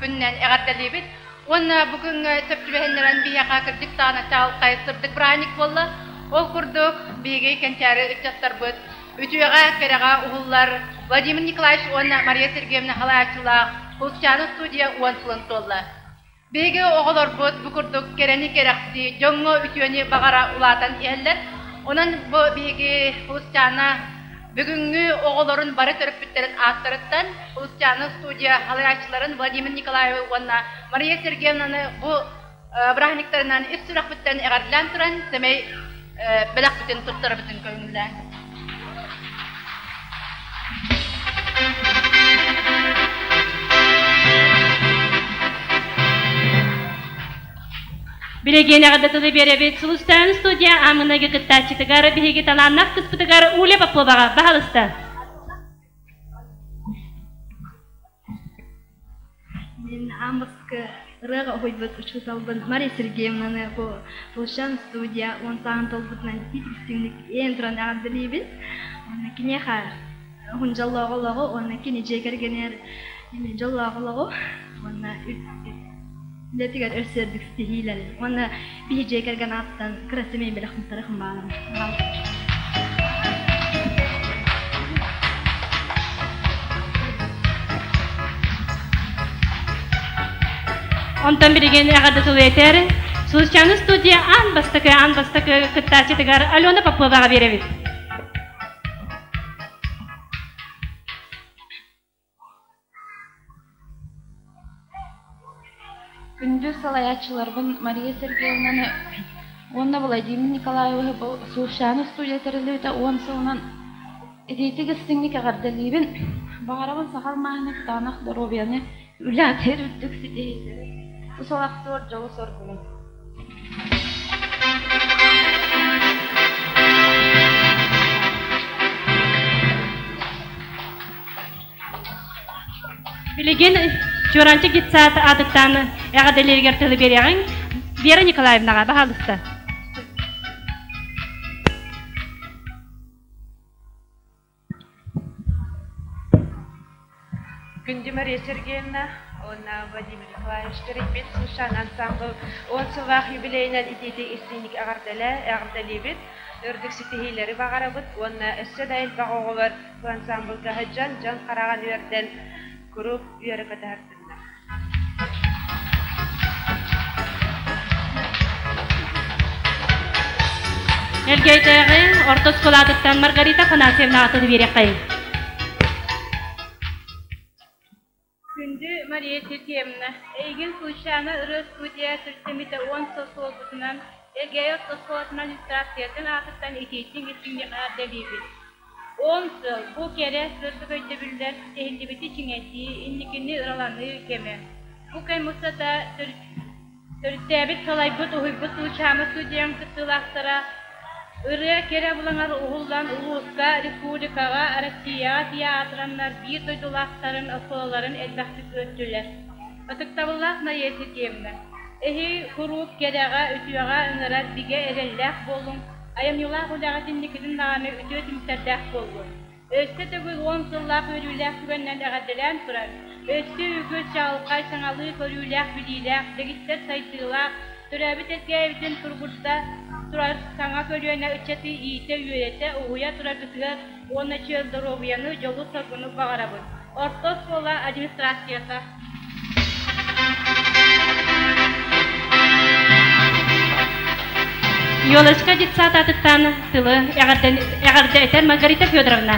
күнүнэн эҕэрдэлиибит. Уонна бу күҥҥэ сөп түбэһиннэрэн биһиэхэ кырдьык даҕаны чаҕылхай сырдык праздник буолла. Ол курдук биһиги кэнчээри ыччаттарбыт үтүөҕэ, кэрэҕэ уһуллар Владимир Николаевич уонна Мария Сергеевна халааччылаах Кулчаана студия уон сылын туолла. Биһиги оҕолорбут бу курдук кэрэни кэрэхсии, дьоҥҥо үтүөнү баҕара улаатан иһэллэр. Онон бу биһиги Улусчаана бүгүҥҥү оҕолорун бары төрөппүттэрин ааттарыттан Улусчаана студия салайааччыларын Владимир Николаевы уонна Мария Сергеевнаны бу бырааһынньыктарынан ис сүрэхпиттэн эҕэрдэлээн туран сэмэй бэлэхпитин туттарабытын көҥүллээн. Билигин эҕэрдэ тылы биэрэбит Сулустаан студия аамыныгы кыттааччытыгар биһиги талааннаах кыспытыгар Уля Поповаҕа баһалыста. Мин аан бастакы ырыаҕа уһуйбут учууталбын Мария Сергеевнаны бу Тулшан студия уон сааһын толбутунан итиитик иэйэн туран эҕэрдэлиибин. Уонна киниэхэ уһун дьоллоох олоҕу уонна кини дьиэ кэргэнигэр эмиэ дьоллоох олоҕу уонна үлэтигэр өссө үрдүк ситиһиилэри уонна биһи дьиэ кэргэн ааттан кыра сэмэй бэлэх туттарыахым баҕарабын. Онтон билигин эҕэрдэ тылы этэр Сулусчааны студия аан бастакы аан бастакы кыттааччытыгар Алена Поповаҕа биэрэбит. Күндү салайааччыларбын Мария Сергеевнаны уонна Владимир Николаевиһы бу Сулусчааны студия тэриллибитэ уон сылынан итиитик истиҥник эҕэрдэлиибин. Баҕарабын саха алмааһына кытаанах доруобуйаны, үлэҕитигэр үрдүк ситиһиилэри, тус олохтуур дьолу-соргуну. Билигин Чуораанчык детсад аатыттан эҕэрдэлииригэр тылы биэриэҕиҥ. Вера Николаевнаҕа, баһаалыста. Күндү Мария Сергеевна уонна Владимир Николаевич тэрийбит Сушан ансамбл уон сыллаах юбилейынан итиитик истиҥник эҕэрдэлээ, эҕэрдэлиибит, үрдүк ситиһиилэри баҕарабыт уонна өссө да элбэх оҕолор бу ансамблга сылдьан дьон хараҕын үөрдэн куруук үөрэ көтөһөрдүннэр. Элгээйдээҕи орто оскуолатыттан Маргарита Афанасьевна атын биэриэххэйиҥ. Күндү Мария Сергеевна, эйигин Сулчаана ырыа студия төрүттэммитэ уон сыл туолбутунан, Элгээйи орто оскуолатын администрациятын аатыттан итиитин-истиҥник эҕэрдэлиибит. Он сыл бу кэрэ сырдык өйдөбүллэр тиһиллибити чиҥэтии, инникини ыраланыы кэмэ. Бу кэм устата төрүттээбит, салайбыт, уһуйбут Сулучаама студияҥ кыттыылаахтара ырыа кэрэ абылаҥар уһуллан улууска, республикаҕа, Россияҕа тиийэ аатыраннар биир дойдулаахтарын, оскуолаларын элбэхтик үөртүлэр. Ытыктабыллаах Мария Сергеевна, эһи куруук кэрэҕэ, үтүөҕэ ыҥырар бигэ эрэллээх буолуҥ, Айымньылаах үлэҕит инникитин даҕаны үтүө түмүктэрдээх буоллун. Өссө төгүл уон сыллаах үөрүүлээх түгэнинэн эҕэрдэлээн туран, өссө үгүс чаҕылхай саҥалыы көрүүлээх-билиилээх, дэгиттэр сайдыылаах, төрөөбүт эргээбитин туругурда турар саҥа көлүөнэ ыччаты иитэ-үөрэтэ, уһуйа тураргытыгар уонна чөл доруобуйаны, дьолу-соргуну баҕарабыт. Орто оскуола администрацията. Елочка детсад аатыттан тылы эҕэрдэ этэр Маргарита Федоровна.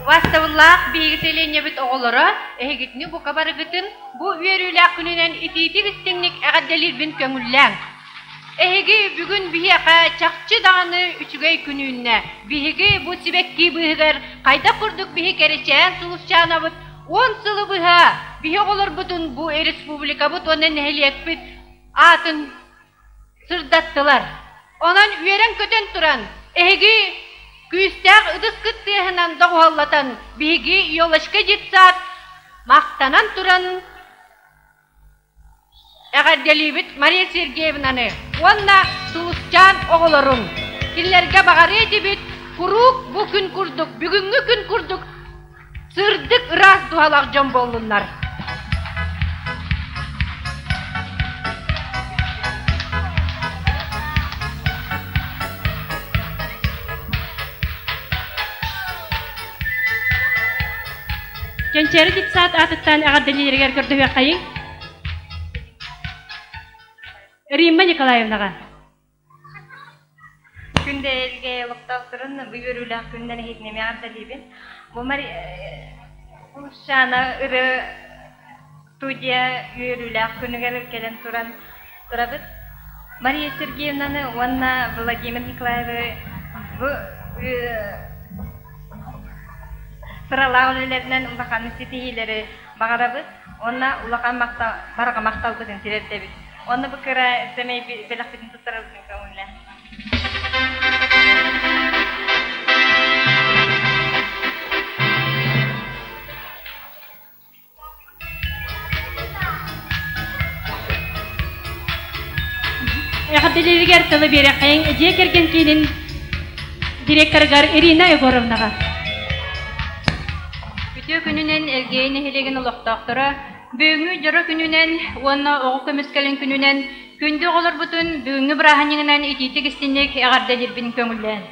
Убастабыллаах биһиги сэлиэнньэбит оҕолоро, эһигитини бука барыгытын бу үөрүүлээх күнүнэн итиитик-истиҥник эҕэрдэлиирбин көҥүллээҥ. Эһиги бүгүн биһиэхэ чахчы даҕаны үчүгэй күн үүннэ. Биһиги бу сибэкки быыһыгар хайдах курдук биһи кэрэчээн сулусчаанабыт уон сылы быһа биһи оҕолорбутун бу республикабыт уонна нэһилиэкпит аатын сырдаттылар. Онон үөрэн-көтөн туран, эһиги күүстээх ытыскыт тыаһынан доҕуһаллатан, биһиги Елочка детсад махтанан туран Эҕэрдэлиибит Мария Сергеевнаны уонна Сулусчаан оҕолорун. Кинилэргэ баҕарыа этибит куруук бу күн курдук, бүгүҥҥү күн курдук сырдык ыраас дууһалаах дьон буоллуннар. Кэнчээри детсад аатыттан эҕэрдэлииригэр көрдөһүөххэйиҥ. Римма Николаевнаҕа. Күндэ элгэ олохтоохторун бу үөрүүлээх күннэн эһигини эҕэрдэлиибин. Бу Мария ыры студия үөрүүлээх күнүгэр кэлэн туран турабыт. Мария Сергеевнаны уонна Владимир Николаевы бу сыралаах үлэлэринэн улахан ситиһиилэри баҕарабыт уонна улахан барҕа махталбытын тириэрдэбит. Уонна бу кыра сэмэй бэлэхпитин туттарабытын көҥүллээх. Эҕэрдэлииригэр тылы биэрэххэйиҥ дьиэ кэргэн киинин директорыгар Ирина Егоровнаҕа. Үтүө күнүнэн Элгээйи нэһилиэгин олохтоохторо бүгүҥҥү дьоро күнүнэн уонна оҕо көмүскэлин күнүнэн күндү оҕолорбутун бүгүҥҥү бырааһынньыгынан итиитик истиҥник эҕэрдэлиирбин көҥүллээн.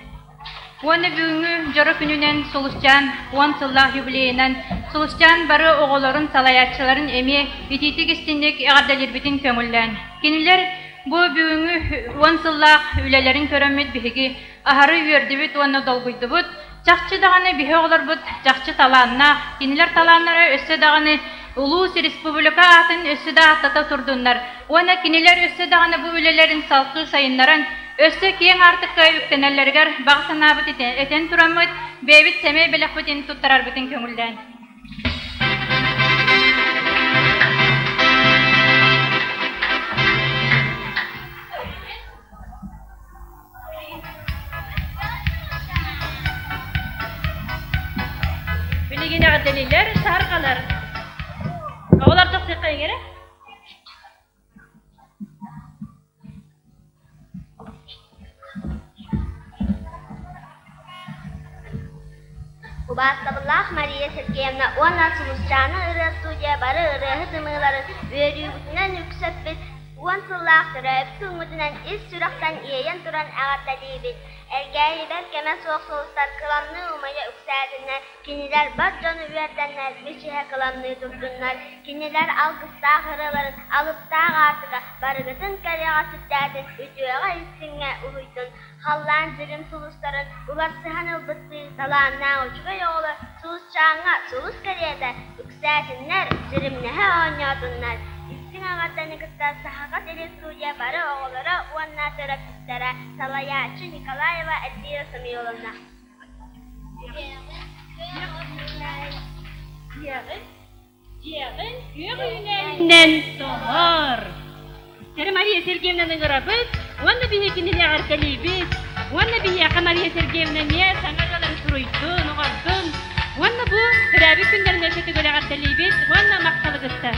Уонна бүгүҥҥү дьоро күнүнэн Сулусчаан уон сыллаах юбилейынан Сулусчаан бары оҕолорун, салайааччыларын эмиэ итиитик истинник эҕэрдэлиирбитин көҥүллээн. Кинилэр бу бүгүҥҥү уон сыллаах үлэлэрин көрөммүт биһиги аһары үөрдүбүт уонна долгуйдубут. Чахчы даҕаны биһи оҕолорбут чахчы талааннаах, кинилэр талааннара өссө даҕаны улуус, республика аатын өссө да ааттата турдуннар уонна кинилэр өссө даҕаны бу үлэлэрин салгыы сайыннаран, өссө киэҥ аартыкка үктэнэллэригэр баҕа санаабыт этэн тураммыт, бэйэбит сэмэй бэлэхпитин туттарарбытын көҥүллээн. Билигин эҕэрдэлиилэр, саһарҕалар. Оҕолор тахсыахха иҥэрэ. Убаастабыллаах Мария Сергеевна уонна Сулусчаана ырыа студия бары ырыаһыт ымыыларын үөрүүбүтүнэн үксэппит уон сыллаах төрөөбүт күҥҥүтүнэн ис сүрэхтэн иэйэн туран эҕэрдэлиибит! Элгээйибэр кэмэ суох сулустар кыламныы умайа үксээтиннэр, кинилэр бар дьону үөрдэннэр мичиһэ кыламныы турдуннар, кинилэр алгыстаах ырыаларын алыптаах аартыга барыгытын кэриэҕэ сирдээтин, үтүөҕэ истиҥҥэ уһуйдун, халлаан дьирим сулустарын уларсыһан ылбыттыы талааннаах үчүгэй оҕолор сулусчааҥҥа сулус кэриэтэ үксээтиннэр, дьиримнэһэ оонньоотуннар. Истиҥ эҕэрдэни кытта Саха телестудия бары оҕолоро уонна төрөппүттэрэ, салайааччы Николаева Эльвира Самойловна. Дьиэҕин күөх үүнээйинэн толор. Сэрэ Мария Сергеевнаны ыҥырабыт уонна биһиги кинини эҕэрдэлиибит. Уонна биһиэхэ Мария Сергеевна эмиэ саҥа ырыаларын суруйдун, оҥордун. Уонна бу төрөөбүт күннэрин өссө төгүл эҕэрдэлиибит уонна махталы кытта.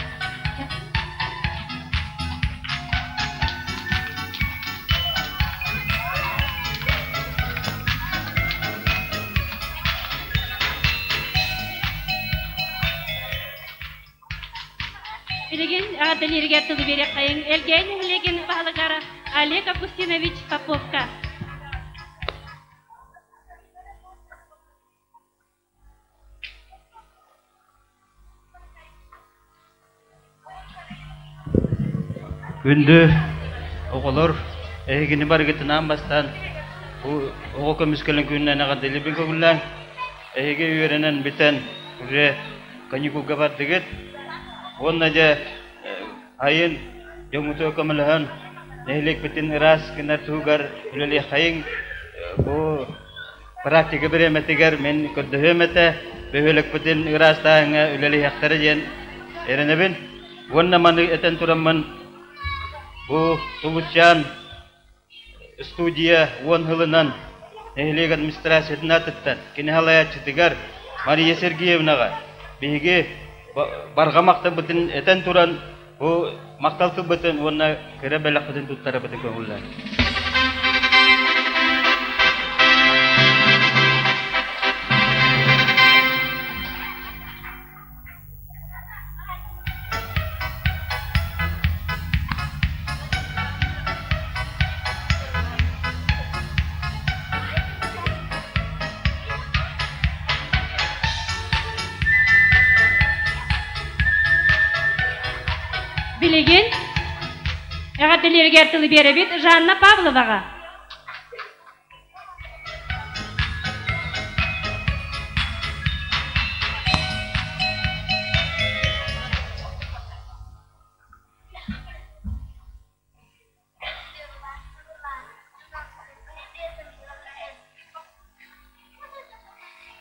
Билигин эҕэрдэлииригэр тылы биэриэххэйиҥ Элгээйи нэһилиэгин баһылыгар Олег Августинович Поповка. Күндү оҕолор, эһигини барыгытынаан бастаан бу оҕо көмүскэлин күнүнэн эҕэрдэлиибин көҥүллээн, эһиги үөрэнэн бүтэн уже каникулга бардыгыт. Уонна дьэ айын дьоҥҥутугар көмөлөһөн нэһилиэкпитин ыраас гынар туһугар үлэлиэххэйиҥ. Бу Практика бириэмэтигэр мин көрдөһүөм этэ, бөһүөлэкпитин ыраастааһыҥҥа үлэлэһиэхтэрэ диэн эрэнэбин. Уонна маны этэн тураммын, бу Сулусчаан студия уон сылынан нэһилиэк администрациятын аатыттан кини салайааччытыгар Мария Сергеевнаҕа биһиги барҕа махталбытын этэн туран бу махтал тылбытын уонна кыра бэлэхпитин туттарабытын көҥүллээн. Билигин эҕэрдэлииригэр тылы биэрэбит Жанна Павловаҕа.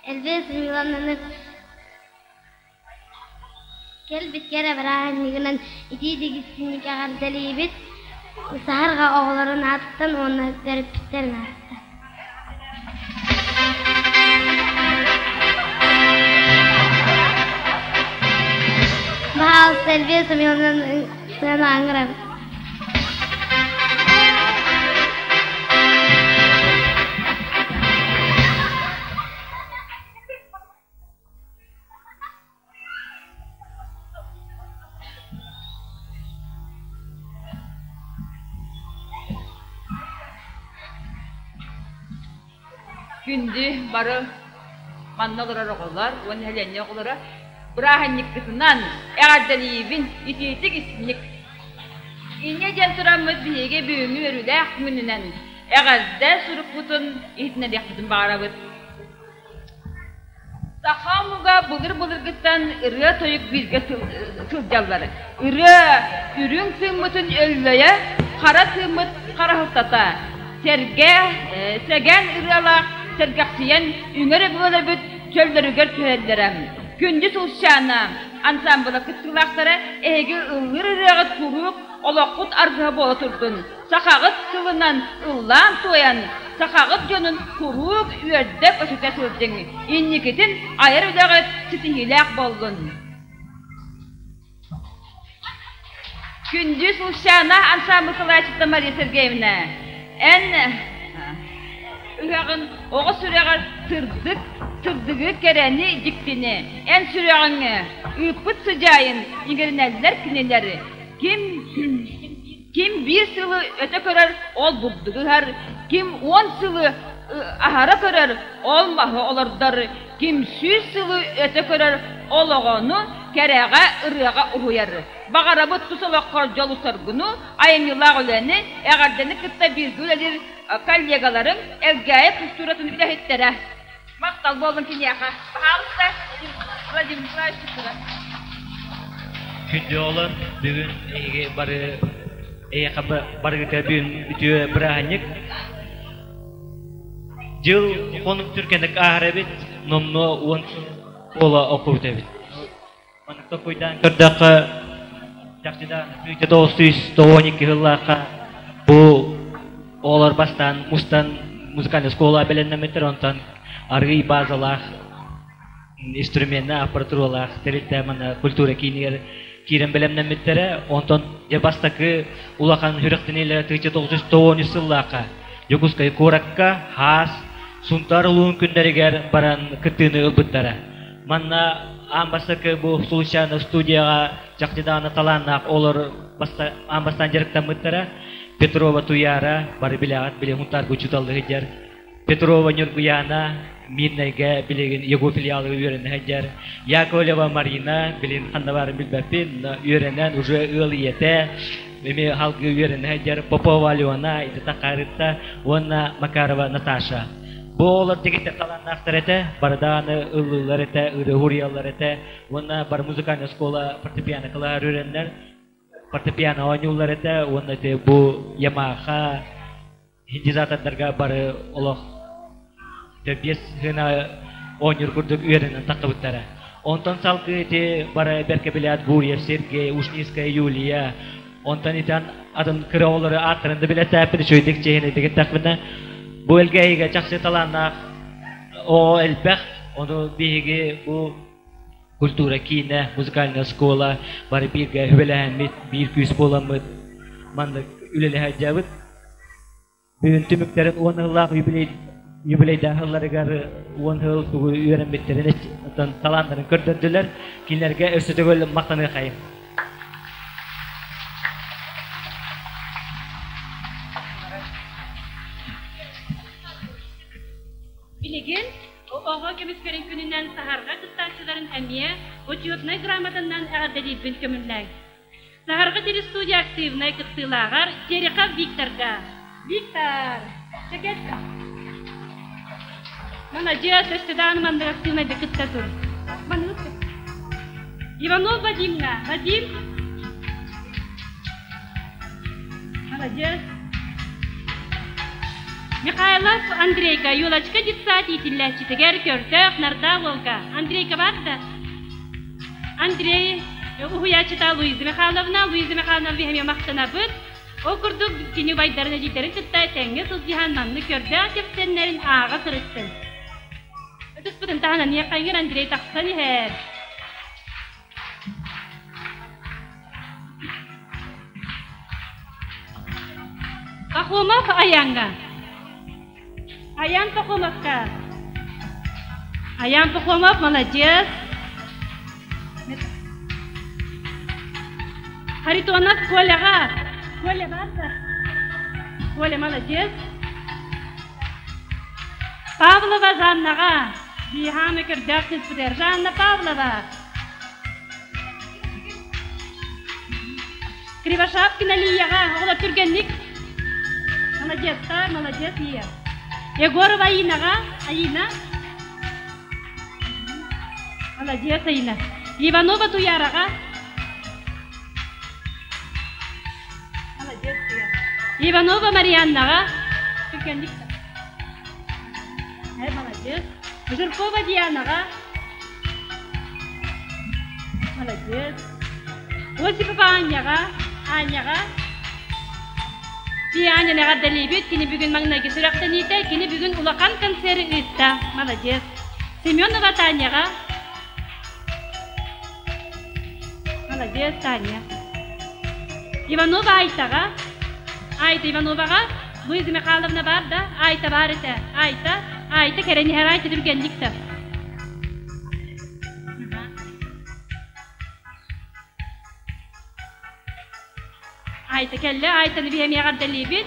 Эльвира Семеновнаны кэлбит кэрэ бырааһынньыгынан итии дигиссинник эҕэрдэлиибит Саһарҕа оҕолорун аатыттан уонна төрөппүттэрин аатыттан. Баһаалыста Эльвира Семеновнаны сыана ыҥырабыт. Күндү бары манна олорор оҕолор уонна нэһилиэнньэ оҕолоро. Бырааһынньыккытынан эҕэрдэлиибин, итиитик истиҥник. Инньэ диэн тураммыт биһиги бүгүҥҥү үөрүүлээх күнүнэн эҕэрдэ сурукпутун иһитиннэриэхпитин баҕарабыт. Саха омуга былыр-былыргыттан ырыа-тойук бииргэ сылдьаллар. Ырыа үрүҥ тыыммытын өллөйө, хара тыыммыт хараһылтата. Сэргэ, сэгэн ырыалаах сэргэхсийэн үҥэр өбүгэлэрбит чөллөрүгэр түһэллэрэ. Күндү Сулчаана ансаамбыла кыттыылаахтара эһиги ыллыыр ырыаҕыт куруук олоххут аргыһа буола турдун. Сахаҕыт тылынан ыллаан-туойан, сахаҕыт дьонун куруук үөрдэ-көтүтэ сылдьыҥ, инникитин айар үлэҕит ситиһиилээх буоллун! Күндү Сулчаана ансаамбыл салайааччыта Мария Сергеевна, эн ыһыаҕын оҕо сүрэҕэр сырдык, сырдыгы, кэрэни, дьиктини, эн сүрэҕиҥ ыыппыт сыдьаайын иҥэринэллэр кинилэр. Ким Ким биир сылы өтө көрөр, ол бурдугу ыһар, ким уон сылы аһара көрөр, ол маһы олордор, ким сүүс сылы өтө көрөр, ол оҕону кэрэҕэ, ырыаҕа уһуйар. Баҕарабыт тус олоххор дьолу-соргуну, айымньылаах үлэни, эҕэрдэни кытта бииргэ үлэлиир коллегаларыҥ, Элгээйи культуратын үлэһиттэрэ. Махтал буоллун киниэхэ. Пожалуйста, Владимир Николаевич Чукуров. Күндү оҕолор, бүгүн эһиги бары эйиэхэ барыгыта бүгүн үтүө бырааһынньык. Дьыл хонук түргэнник ааһар эбит, номнуо уон ола окуут эбит. Маннык толкуйдаан көрдөххө, чахчыта 1992 сыллаахха бу оҕолор бастаан мустан музыкальная школа бэлэмнэммиттэр, онтон арыый базалаах инструменна аппаратуралаах тэрилтэ манна культура киинигэр киирэн бэлэмнэммиттэрэ. Онтон дьэ бастакы улахан сүрэхтэниилэрэ 1993 сыллаахха Дьокуускай куоракка Хаас Сунтаар улууһун күннэригэр баран кыттыыны ылбыттара. Манна аан бастакы бу Сулусчаана студияҕа чахчы даҕаны талааннаах олор аан бастаан дьарыктаммыттара. Петрова Туяра, бары билэҕит, били Хунтаарга учууталлыы сылдьар. Петрова Ньургуяна, Мирнэйгэ билигин ЕГУ филиалыгар үөрэнэ сылдьар. Яковлева Марина, билин ханна баарын билбэппин, но үөрэнэн уже ыал ийэтэ, эми халгыы үөрэнэ сылдьар. Попова Алена, ити Тахарытта уонна Макарова Наташа. Бу оҕолор дэгиттэр талааннаахтар этэ, бары даҕаны ыллыыллар этэ, ырыа уруйаллар этэ уонна бары музыкальная школа фортепиано кылааһар үөрэннэр, фортепиано оонньууллар этэ уонна ити бу Ямаха синтезатордарга бары олох биэс гына оонньуур курдук үөрэнэн таххыбыттара. Онтон салгыы ити бары бэркэ билээт Гурьев Сергей, Ушницкая Юлия, Онтон итан атын кыра оҕолору ааттарын да билэтээппин, үчүгэйдик чиэһинэйдик эттэхпинэ, бу Элгээйигэ чахчы талааннаах оҕо элбэх. Ону биһиги бу культура киинэ, музыкальная школа бары бииргэ үбэлэһэммит, биир күүс буоламмыт маннык үлэлэһэ сылдьабыт. Бүгүн түмүктэрин уон сыллаах юбилей юбилейдаах сылларыгар уон сыл тугу үөрэммиттэрин талааннарын көрдөрдүлэр. Кинилэргэ өссө төгүл махтаныахайым. Билигин оҕо көмүскэлин күнүнэн саһарҕа кыттааччыларын эмиэ учетнай грамотаннан эҕэрдэлиирбин көҥүллээҥ. Саһарҕа телестудия активнай кыттыылааҕар Терехов Викторга. Виктор, чэкэт. Маладьыас, өссө даҕаны маннык активнайдык кытта тур. Маннык. Иванов Вадимҥа. Вадим. Молодец. Михайлов Андрейка, Юлочка детсад иитиллээччитигэр көрдөөх нардаах уолга. Андрейка бар да? Андрей уһуйааччыта Луиза Михайловна, Луиза Михайловна биһиэхэ махтанабыт. Ол курдук кини убайдарын эдьиийдэрин кытта тэҥҥэ сылдьыһан маннык көрдөөх кэпсэннэрин ааҕа сырыттын. Ытыспытын таһынан иэххайгыр Андрей тахсан иһэр. Пахомов Аяҥҥа. Аян Пахомовка. Аян Пахомов молодец. Харитонов Коляҕа. Коля баар Коля молодец. Павлова Жаннаҕа. Биһааны көрдөөх кыыспытыгар Жанна Павлова. Кривошапкина Лияҕа оҕолор түргэнник. Молодецтар, молодец Лия. Егорова Аинаҕа, Аина. Молодец Аина. Иванова Туяраҕа. Молодец Туяра. Иванова Марианнаҕа. Түргэнник. Э, молодец. Жиркова Дианаҕа. Молодец. Осипова Аняҕа, Аняҕа. Аняны эҕэрдэлиибит. Кини бүгүн маҥнайгы сүрэхтэниитэ. Кини бүгүн улахан концеры ыытта. Молодец. Семенова Таняҕа. Молодец, Таня. Иванова Айтаҕа. Айта Ивановаҕа. Луиза Михайловна баар да? Айта баар этэ. Айта. Айта кэрэн иһэр Айта түргэнник да. Айта кэллэ, Айтаны биһиэми эҕэрдэлиибит.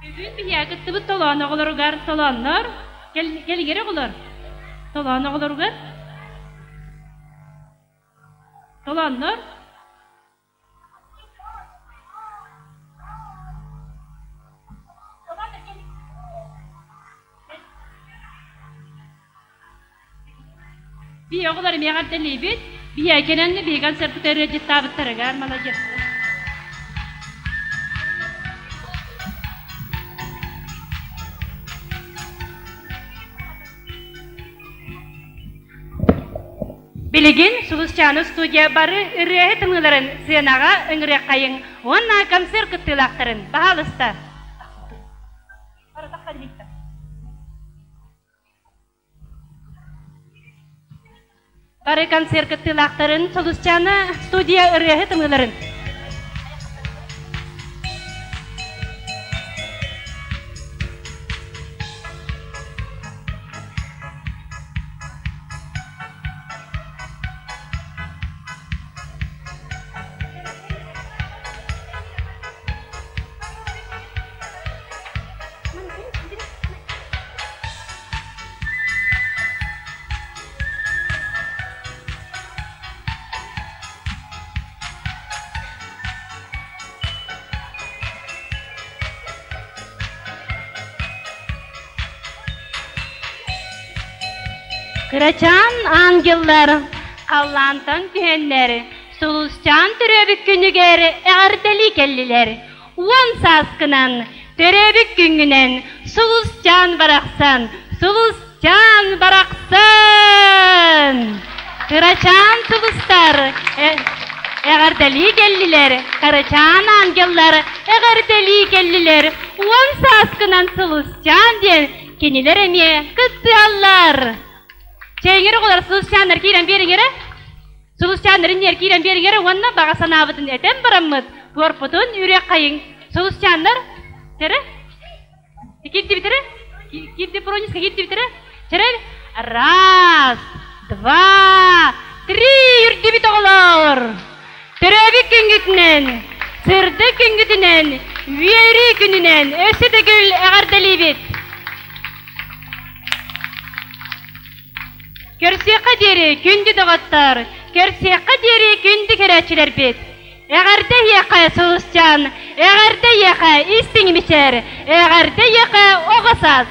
Бүгүн биһиэхэ кыттыбыт толоон оҕолоругар толооннор, кэлигэр оҕолор, толоон оҕолоругар толооннор Биһи оҕолор эмиэ эҕэрдэлиибит. Биһиэхэ кэлэн биһиги концерпытыгар ыалдьыттаабыттарыгар молодецтар. Билигин Сулусчааны студия бары ырыаһыт ымыыларын сыанаҕа ыҥырыаххайыҥ уонна концерт кыттыылаахтарын, баһаалыста. Бары концерт кыттыылаахтарын Сулусчаана студия ырыаһыт ымыыларын Кырачаан ангеллар халлаантан түһэннэр, сулусчаан төрөөбүт күнүгэр эҕэрдэлии кэллилэр. Уон сааскынан, төрөөбүт күҥҥүнэн сулусчаан барахсан, сулусчаан барахсан! Кырачаан сулустар эҕэрдэлии кэллилэр, кырачаан ангеллар эҕэрдэлии кэллилэр, уон сааскынан сулусчаан диэн кинилэр эмиэ кыттыаллар. Чэйиҥэр оҕолор сулусчааннар киирэн биэриҥ эрэ. Сулусчааннарын ньиэр киирэн биэриҥ эрэ уонна баҕа санаабытын этэн бараммыт, туорпутун үрүөххэйиҥ. Сулусчааннар, чэрэ? Киирдибитэрэ? Киирди Прониска киирдибитэрэ? Чэрэ? Раз, два, три үрдүбүт оҕолор! Төрөөбүт күҥҥүтүнэн, сырдык күҥҥүтүнэн, үөрүү күнүнэн өссө төгүл эҕэрдэлиибит! Көрсүөххэ диэри күндү доҕоттор, көрсүөххэ диэри күндү көрөөччүлэрбит! Эҕэрдэ эһиэхэ, Сулусчаан! Эҕэрдэ эйиэхэ, истиҥ мичээр! Эҕэрдэ эйиэхэ, оҕо саас!